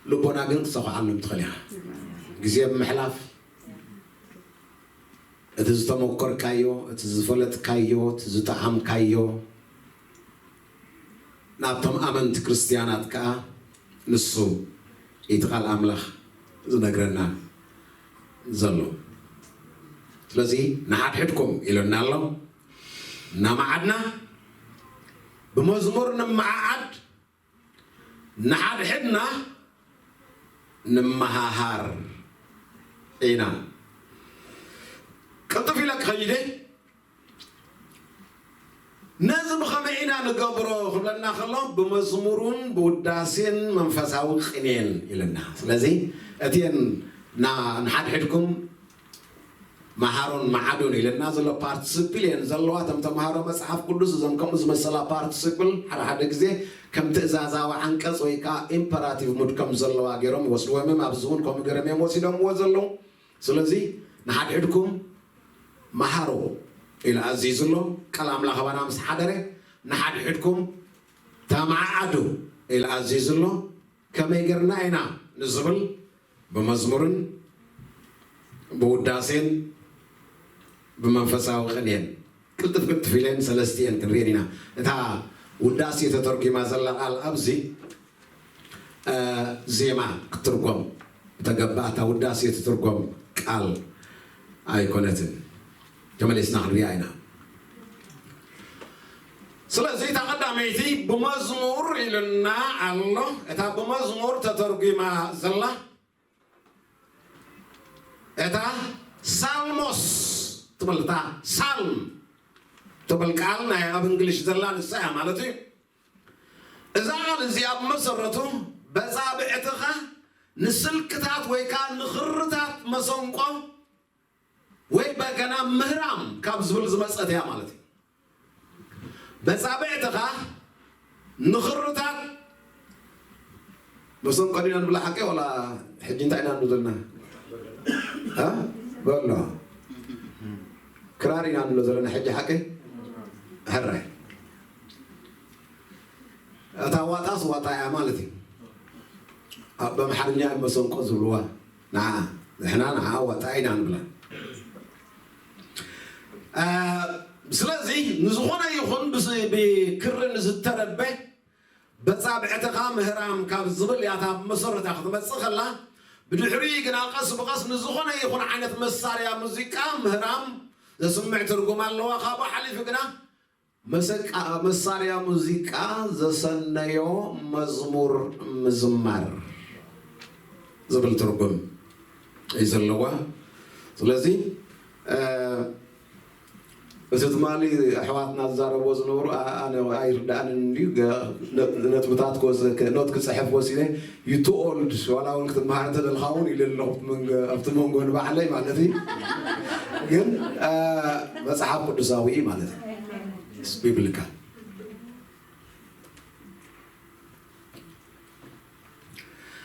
ልቦና ግን ክሰኹዓሎም ትኽእል ኢኻ። ግዜ ብምሕላፍ፣ እቲ ዝተመኮርካዮ፣ እቲ ዝፈለጥካዮ፣ እቲ ዝጠዓምካዮ፣ ናብቶም ኣመንቲ ክርስትያናት ከኣ ንሱ እቲ ቃል ኣምላኽ ዝነግረና ዘሎ። ስለዚ ንሓድሕድኩም ኢሉና ኣሎ። እናመዓድና ብመዝሙር ንመዓዓድ፣ ንሓድሕድና ንመሃሃር ኢና። ቅልጥፍ ኢለ ክኸይደ፣ ነዚ ብኸመይ ኢና ንገብሮ ክብለና ከሎ፣ ብመዝሙሩን ብውዳሴን መንፈሳዊ ቅኔን ኢልና። ስለዚ እቲኤን ና-፣ ንሓድሕድኩም መሃሩን መዓዱን ኢልና ዘሎ ፓርቲስፕል እየን ዘለዋ። እቶም ተምሃሮ መጽሓፍ ቅዱስ እዞም ከምኡ ዝመሰላ ፓርቲስፕል ሓደ ሓደ ግዜ ከም ትእዛዛዊ ዓንቀጽ ወይ ከዓ ኢምፐራቲቭ ሙድ ከም ዘለዋ ገይሮም ይወስድዎ እዮም። ኣብዚ እውን ከምኡ ገይሮም እዮም ወሲዶምዎ ዘለዉ። ስለዚ ንሓድሕድኩም መሃሩ ኢሉ ኣዚዙ ኣሎ። ቃል ኣምላኽ ኣባና ምስ ሓደረ ንሓድሕድኩም ተመዓዓዱ ኢሉ ኣዚዙ ኣሎ። ከመይ ጌርና ኢና ንዝብል ብመዝሙርን ብውዳሴን ብመንፈሳዊ ቅኔን ቅልጥፍ ቅልጥፍ ኢለን ሰለስቲኤን ክንሪኤን ኢና። እታ ውዳሴ ተተርጒማ ዘላ ቃል ኣብዚ፣ እ፣ ዜማ ክትትርጎም እተገባእ፣ እታ ውዳሴ ትትርጎም ቃል ኣይኮነትን። ተመሊስና ክንሪኣ ኢና። ስለዚ እታ ቀዳመይቲ ብመዝሙር ኢሉና ኣሎ። እታ ብመዝሙር ተተርጒማ ዘላ እታ ሳልሞስ ትብል፣ እታ ሳልም ትብል ቃል ናይ ኣብ እንግሊሽ ዘላ ንሳ እያ ማለት እዩ። እዛ ቃል እዚኣ ብመሰረቱ በጻብዕትኻ ንስልክታት ወይ ከዓ ንኽርታት መሰንቆ ወይ በገና ምህራም ካብ ዝብል ዝመጸት እያ ማለት እዩ። በጻብዕትኻ ንኽርታት መሰንቆ ዲና ንብላ ሓቂ፣ ዋላ ሕጂ እንታይ ኢና ንብሎ ዘለና? እ? በሎ። ክራር ኢና ንብሎ ዘለና ሕጂ ሓቂ? ሕራይ። እታ ዋጣስ ዋጣ እያ ማለት እዩ። ኣብ ኣምሓርኛ እዮም መሰንቆ ዝብልዋ። ንዓ፣ ንሕና ንዓ ዋጣ ኢና ንብላ። እ፣ ስለዚ ንዝኾነ ይኹን ብስ-፣ ብክሪ ንዝተረበ በጻብዕትኻ ምህራም ካብ ዝብል እያ እታ መሰረታ ክትመጽእ ከላ፣ ብድሕሪኡ ግና ቀስ ብቐስ ንዝኾነ ይኹን ዓይነት መሳርያ ሙዚቃ ምህራም ዘስምዕ ትርጉም ኣለዋ። ካብኡ ሓሊፉ ግና መሰቃ-፣ መሳርያ ሙዚቃ ዘሰነዮ መዝሙር ምዝማር ዝብል ትርጉም እዩ ዘለዋ። ስለዚ፣ እ፣ እዚ ትማሊ ኣሕዋትና ዝዛረብዎ ዝነበሩ፣ ኣ-፣ ኣነ ኣይርድኣንን እንድዩ፣ ገ-፣ ነ-፣ ነጥብታት ክወስ-፣ ከ-፣ ኖት ክጽሕፍ ወሲነ፣ "You too old፣ ዋላ እውን ክትመሃር እንተደልኻ እውን" ኢለ ኣለኹ፣ ኣብቲ መንጎ፣ ኣብቲ መንጎ ንባዕለይ ማለት እዩ። ግን፣ ኣ፣ መጽሓፍ ቅዱሳዊ እዩ ማለት እዩ። It's biblical።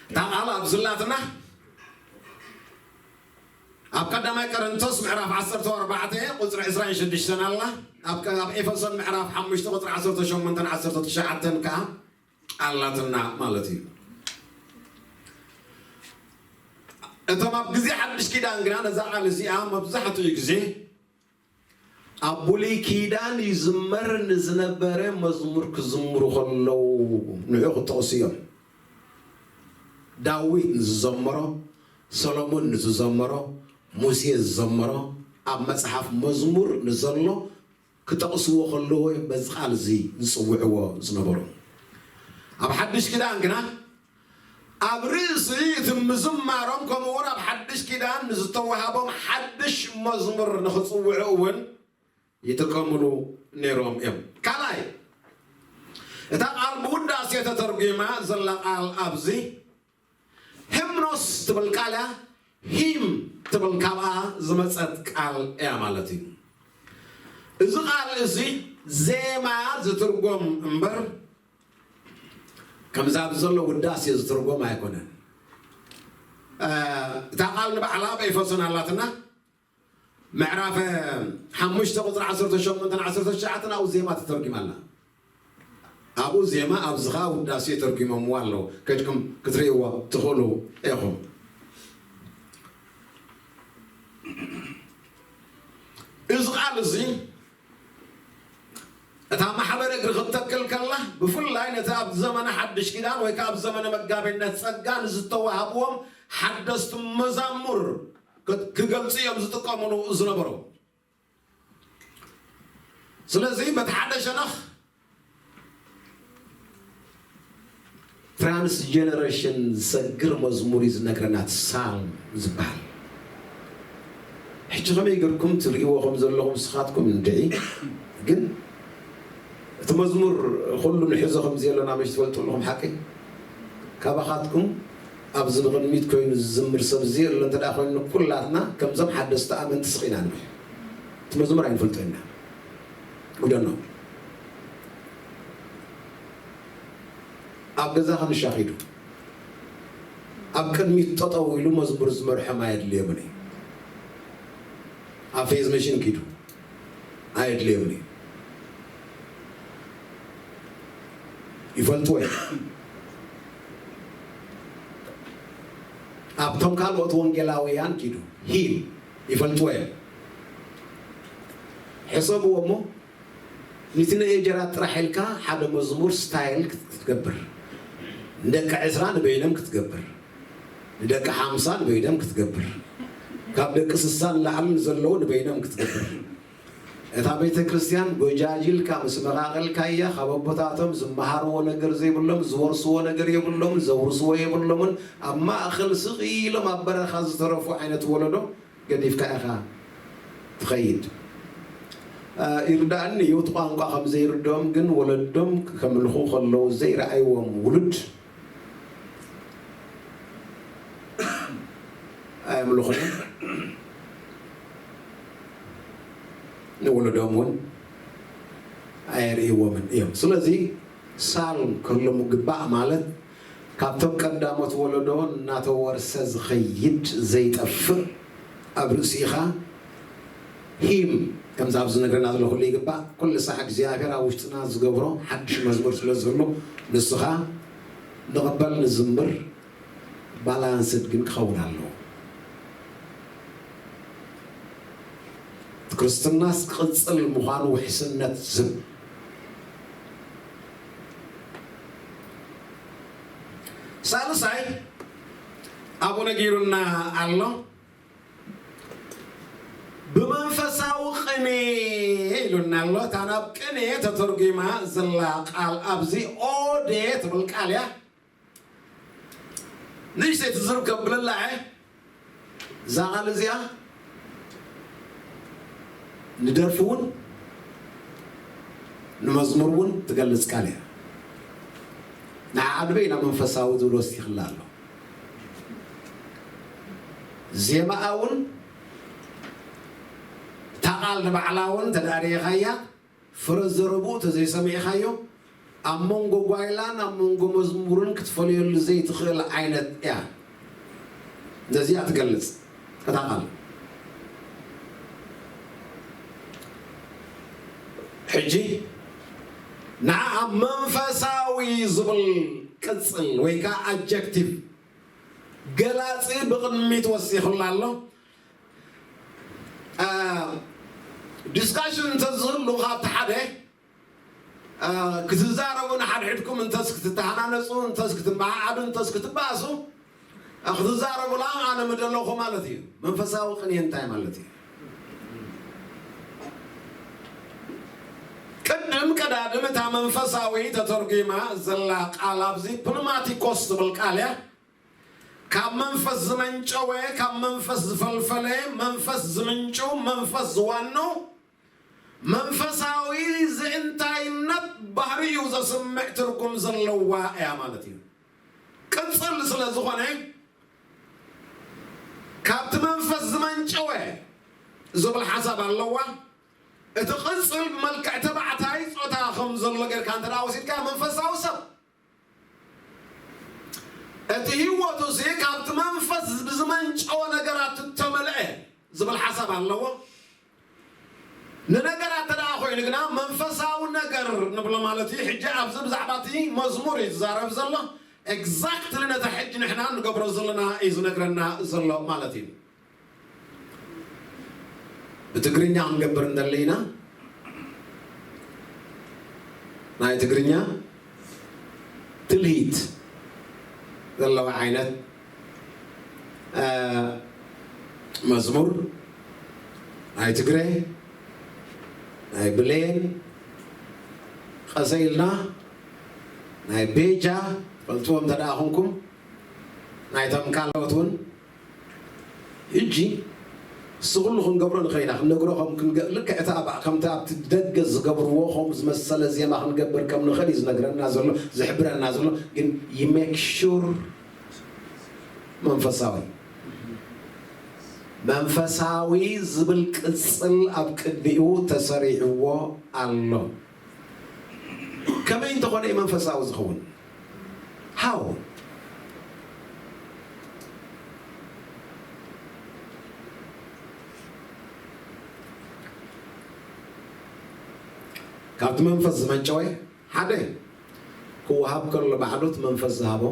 እታ ቃል ኣብ ዝላትና ኣብ ቀዳማይ ቆሮንቶስ ምዕራፍ ዓሰርተ ኣርባዕተ ቁጽሪ ዕስራን ሽዱሽተን ኣላ። ኣብ ቀ-፣ ኣብ ኤፌሶን ምዕራፍ ሓሙሽተ ቁጽሪ ዓሰርተ ሸሞንተን ዓሰርተ ትሽዓተን ከኣ ኣላትና ማለት እዩ። እቶም ኣብ ግዜ ሓድሽ ኪዳን ግና ነዛ ቃል እዚኣ መብዛሕትኡ ግዜ ኣብ ብሉይ ኪዳን ይዝመር ንዝነበረ መዝሙር ክዝምሩ ከለዉ ንዑ ክጠቕሱ እዮም። ዳዊት ንዝዘመሮ፣ ሰሎሞን ንዝዘመሮ፣ ሙሴ ዝዘመሮ፣ ኣብ መጽሓፍ መዝሙር ንዘሎ ክጠቕስዎ ከለዉ እዮም በዚ ቃል እዚ ዝጽውዕዎ ዝነበሩ። ኣብ ሓድሽ ኪዳን ግና ኣብ ርእሲ እቲ ምዝማሮም፣ ከምኡ እውን ኣብ ሓድሽ ኪዳን ንዝተዋሃቦም ሓድሽ መዝሙር ንኽጽውዑ እውን ይጥቀምሉ ነይሮም እዮም። ካልኣይ፣ እታ ቃል ብውዳሴ ተተርጒማ ዘላ ቃል ኣብዚ ሂምኖስ ትብል ቃል እያ። ሂም ትብል ካብኣ ዝመጸት ቃል እያ ማለት እዩ። እዚ ቃል እዚ ዜማ ዝትርጎም እምበር፣ ከምዚ ኣብዚ ዘሎ ውዳሴ ዝትርጎም ኣይኮነን። እ፣ እታ ቃል ንባዕላ ኣብ ኤፌሶን ኣላትና፣ ምዕራፍ ሓሙሽተ ቁጽሪ ዓሰርተ ሸሞንተን ዓሰርተ ትሽዓተን ኣብኡ ዜማ ተተርጒማ ኣላ። ኣብኡ ዜማ፣ ኣብዚ ኸኣ ውዳሴ ተርጒሞምዋ ኣለዉ። ከድኩም ክትርእይዎ ትኽእሉ ኢኹም። እዚ ቃል እዚ እታ ማሕበር እግሪ ክትተክል ከላ፣ ብፍላይ ነቲ ኣብ ዘመነ ሓድሽ ኪዳን ወይ ከኣ ኣብ ዘመነ መጋቢነት ጸጋ ንዝተዋህብዎም ሓደስቲ መዛሙር ክ-፣ ክገልጹ እዮም ዝጥቀምሉ ዝነበሩ። ስለዚ በቲ ሓደ ሸነኽ ትራንስ ጀነሬሽን ዝሰግር መዝሙር እዩ ዝነግረና እቲ ሳልም ዝበሃል። ሕጂ ከመይ ገርኩም ትርእይዎ ከም ዘለኹም ንስኻትኩም እንድዒ፣ ግን እቲ መዝሙር ኩሉ ንሕዞ ከም ዘየለና መሽ ትፈልጡ ኣለኹም ሓቂ? ካባኻትኩም ኣብዚ ብቕድሚት ኮይኑ ዝዝምር ሰብ ዘየሎ እንተ ደኣ ኮይኑ፣ ኩላትና ከምዞም ሓደስቲ ኣመንቲ ስቕ ኢና ንብል። እቲ መዝሙር ኣይንፈልጦ ኢና። We don't know። ኣብ ገዛ ክንሻ ኪዱ፣ ኣብ ቅድሚት ጠጠው ኢሉ መዝሙር ዝመርሖም ኣየድልዮምን እዩ። ኣብ ፌዝ መሽን ኪዱ ኣየድልዮምን እዩ። ይፈልጥዎ እዮም። ኣብቶም ካልኦት ወንጌላውያን ኪዱ፣ ሂም ይፈልጥዎ እዮም። ሕሰብዎ እሞ፣ ንቲ ንኤጀራት ጥራሕ ኢልካ ሓደ መዝሙር ስታይል ክትገብር፣ ንደቂ ዕስራ ንበይኖም ክትገብር፣ ንደቂ ሓምሳ ንበይኖም ክትገብር፣ ካብ ደቂ ስሳ ንላዕሊ ንዘለዉ ንበይኖም ክትገብር፣ እታ ቤተ ክርስቲያን ጎጃጅልካ ምስ መቓቐልካያ፣ ካብ ኣቦታቶም ዝመሃርዎ ነገር ዘይብሎም፣ ዝወርስዎ ነገር የብሎምን፣ ዘውርስዎ የብሎምን፣ ኣብ ማእከል ስቕ ኢሎም ኣብ በረኻ ዝተረፉ ዓይነት ወለዶ ገዲፍካ ኢኻ ትኸይድ። እ፣ ይርዳእኒ እዩ፣ እቲ ቋንቋ ከም ዘይርድኦም፣ ግን ወለዶም ከምልኹ ከለዉ ዘይረኣይዎም ውሉድ ኣየምልኹን እዮም። ንወለዶም እውን ኣየርእይዎምን እዮም። ስለዚ ሳልም ክህሉ ምግባእ ማለት ካብቶም ቀዳሞት ወለዶ እናተወርሰ ዝኸይድ ዘይጠፍእ ኣብ ርእሲኻ ሂም ከምዚ ኣብዚ ዝነግረና ዘሎ ኩሉ ይግባእ። ኩሉ ሳዕ እግዚኣብሔር ኣብ ውሽጥና ዝገብሮ ሓድሽ መዝሙር ስለ ዝህሉ ንስኻ ንቕበል ንዝምር ባላንስድ ግን ክኸውን ኣለዎ። እቲ ክርስትናስ ክቕጽል ምዃኑ ውሕስነት ዝህብ። ሳልሳይ ኣብኡ ነጊሩና ኣሎ። ብመንፈሳዊ ቅኔ ኢሉና ኣሎ። እታ ናብ ቅኔ ተተርጒማ ዘላ ቃል ኣብዚ ኦዴ ትብል ቃል እያ። ንእሽተይ ትዝርብ ከብለላ እየ። እዛ ቃል እዚኣ ንደርፊ እውን ንመዝሙር እውን ትገልጽ ቃል እያ። ንዓዓ ንበይና መንፈሳዊ ዝብል ወሲኽላ ኣሎ። ዜማኣ እውን እታ ቃል ንባዕላ እውን ተዳርየኻያ ፍረ ዘረብኡ ተዘይሰሚዕኻዮ ኣብ መንጎ ጓይላን ኣብ መንጎ መዝሙርን ክትፈልየሉ ዘይትኽእል ዓይነት እያ። ነዚኣ ትገልጽ እታ ቃል። ሕጂ ንዓ መንፈሳዊ ዝብል ቅጽል ወይ ከዓ ኣጀክቲቭ ገላጺ ብቕድሚት ወሲኹላ ኣሎ። ዲስካሽን እንተዝህሉ ካብቲ ሓደ ክትዛረቡ ንሓድሕድኩም እንተስ ክትተሃናነፁ እንተስ ክትመዓዓዱ እንተስ ክትበኣሱ ክትዛረቡላ ኣነ ምደለኹ ማለት እዩ። መንፈሳዊ ቅንየ እንታይ ማለት እዩ? ቅድም ቀዳድም እታ መንፈሳዊ ተተርጒማ ዘላ ቃል ኣብዚ ፕንማቲኮስ ትብል ቃል እያ። ካብ መንፈስ ዝመንጨወ፣ ካብ መንፈስ ዝፈልፈለ፣ መንፈስ ዝምንጩ፣ መንፈስ ዝዋኑ መንፈሳዊ ዝእንታይነት ባህሪኡ ዘስምዕ ትርጉም ዘለዋ እያ ማለት እዩ። ቅጽል ስለ ዝኾነ ካብቲ መንፈስ ዝመንጨወ ዝብል ሓሳብ ኣለዋ። እቲ ቅጽል ብመልክዕ ተባዕታይ ጾታ ከም ዘሎ ጌርካ እንተ ደኣ ወሲድካ መንፈሳዊ ሰብ እቲ ህይወቱ እዚ ካብቲ መንፈስ ብዝመንጨወ ነገራት እተመልአ ዝብል ሓሳብ ኣለዎ። ንነገራት ተደኣ ኮይኑ ግና መንፈሳዊ ነገር ንብሎ ማለት እዩ። ሕጂ ኣብዚ ብዛዕባ እቲ መዝሙር እዩ ዝዛረብ ዘሎ። ኤግዛክትሊ ነቲ ሕጂ ንሕና ንገብሮ ዘለና እዩ ዝነግረና ዘሎ ማለት እዩ። ብትግርኛ ክንገብር እንደለይና ናይ ትግርኛ ትልሂት ዘለዋ ዓይነት መዝሙር ናይ ትግረ ናይ ብሌን ቀሰ ኢልና ናይ ቤጃ ፈልጥዎም እንተ ደኣ ኹንኩም ናይቶም ካልኦት እውን ሕጂ እሱ ኩሉ ክንገብሮ ንኽእል ኢና ክንነግሮ ከም ክንገ- ልክዕ እቲ ኣብ ከምቲ ኣብቲ ደገ ዝገብርዎ ከም ዝመሰለ ዜማ ክንገብር ከም ንኽእል እዩ ዝነግረና ዘሎ ዝሕብረና ዘሎ ግን you make sure መንፈሳዊ መንፈሳዊ ዝብል ቅጽል ኣብ ቅድሚኡ ተሰሪዕዎ ኣሎ። ከመይ እንተኾነ እዩ መንፈሳዊ ዝኸውን? ሃው ካብቲ መንፈስ ዝመንጨወ ሓደ ክወሃብ ከሎ ባዕሉ እቲ መንፈስ ዝሃቦ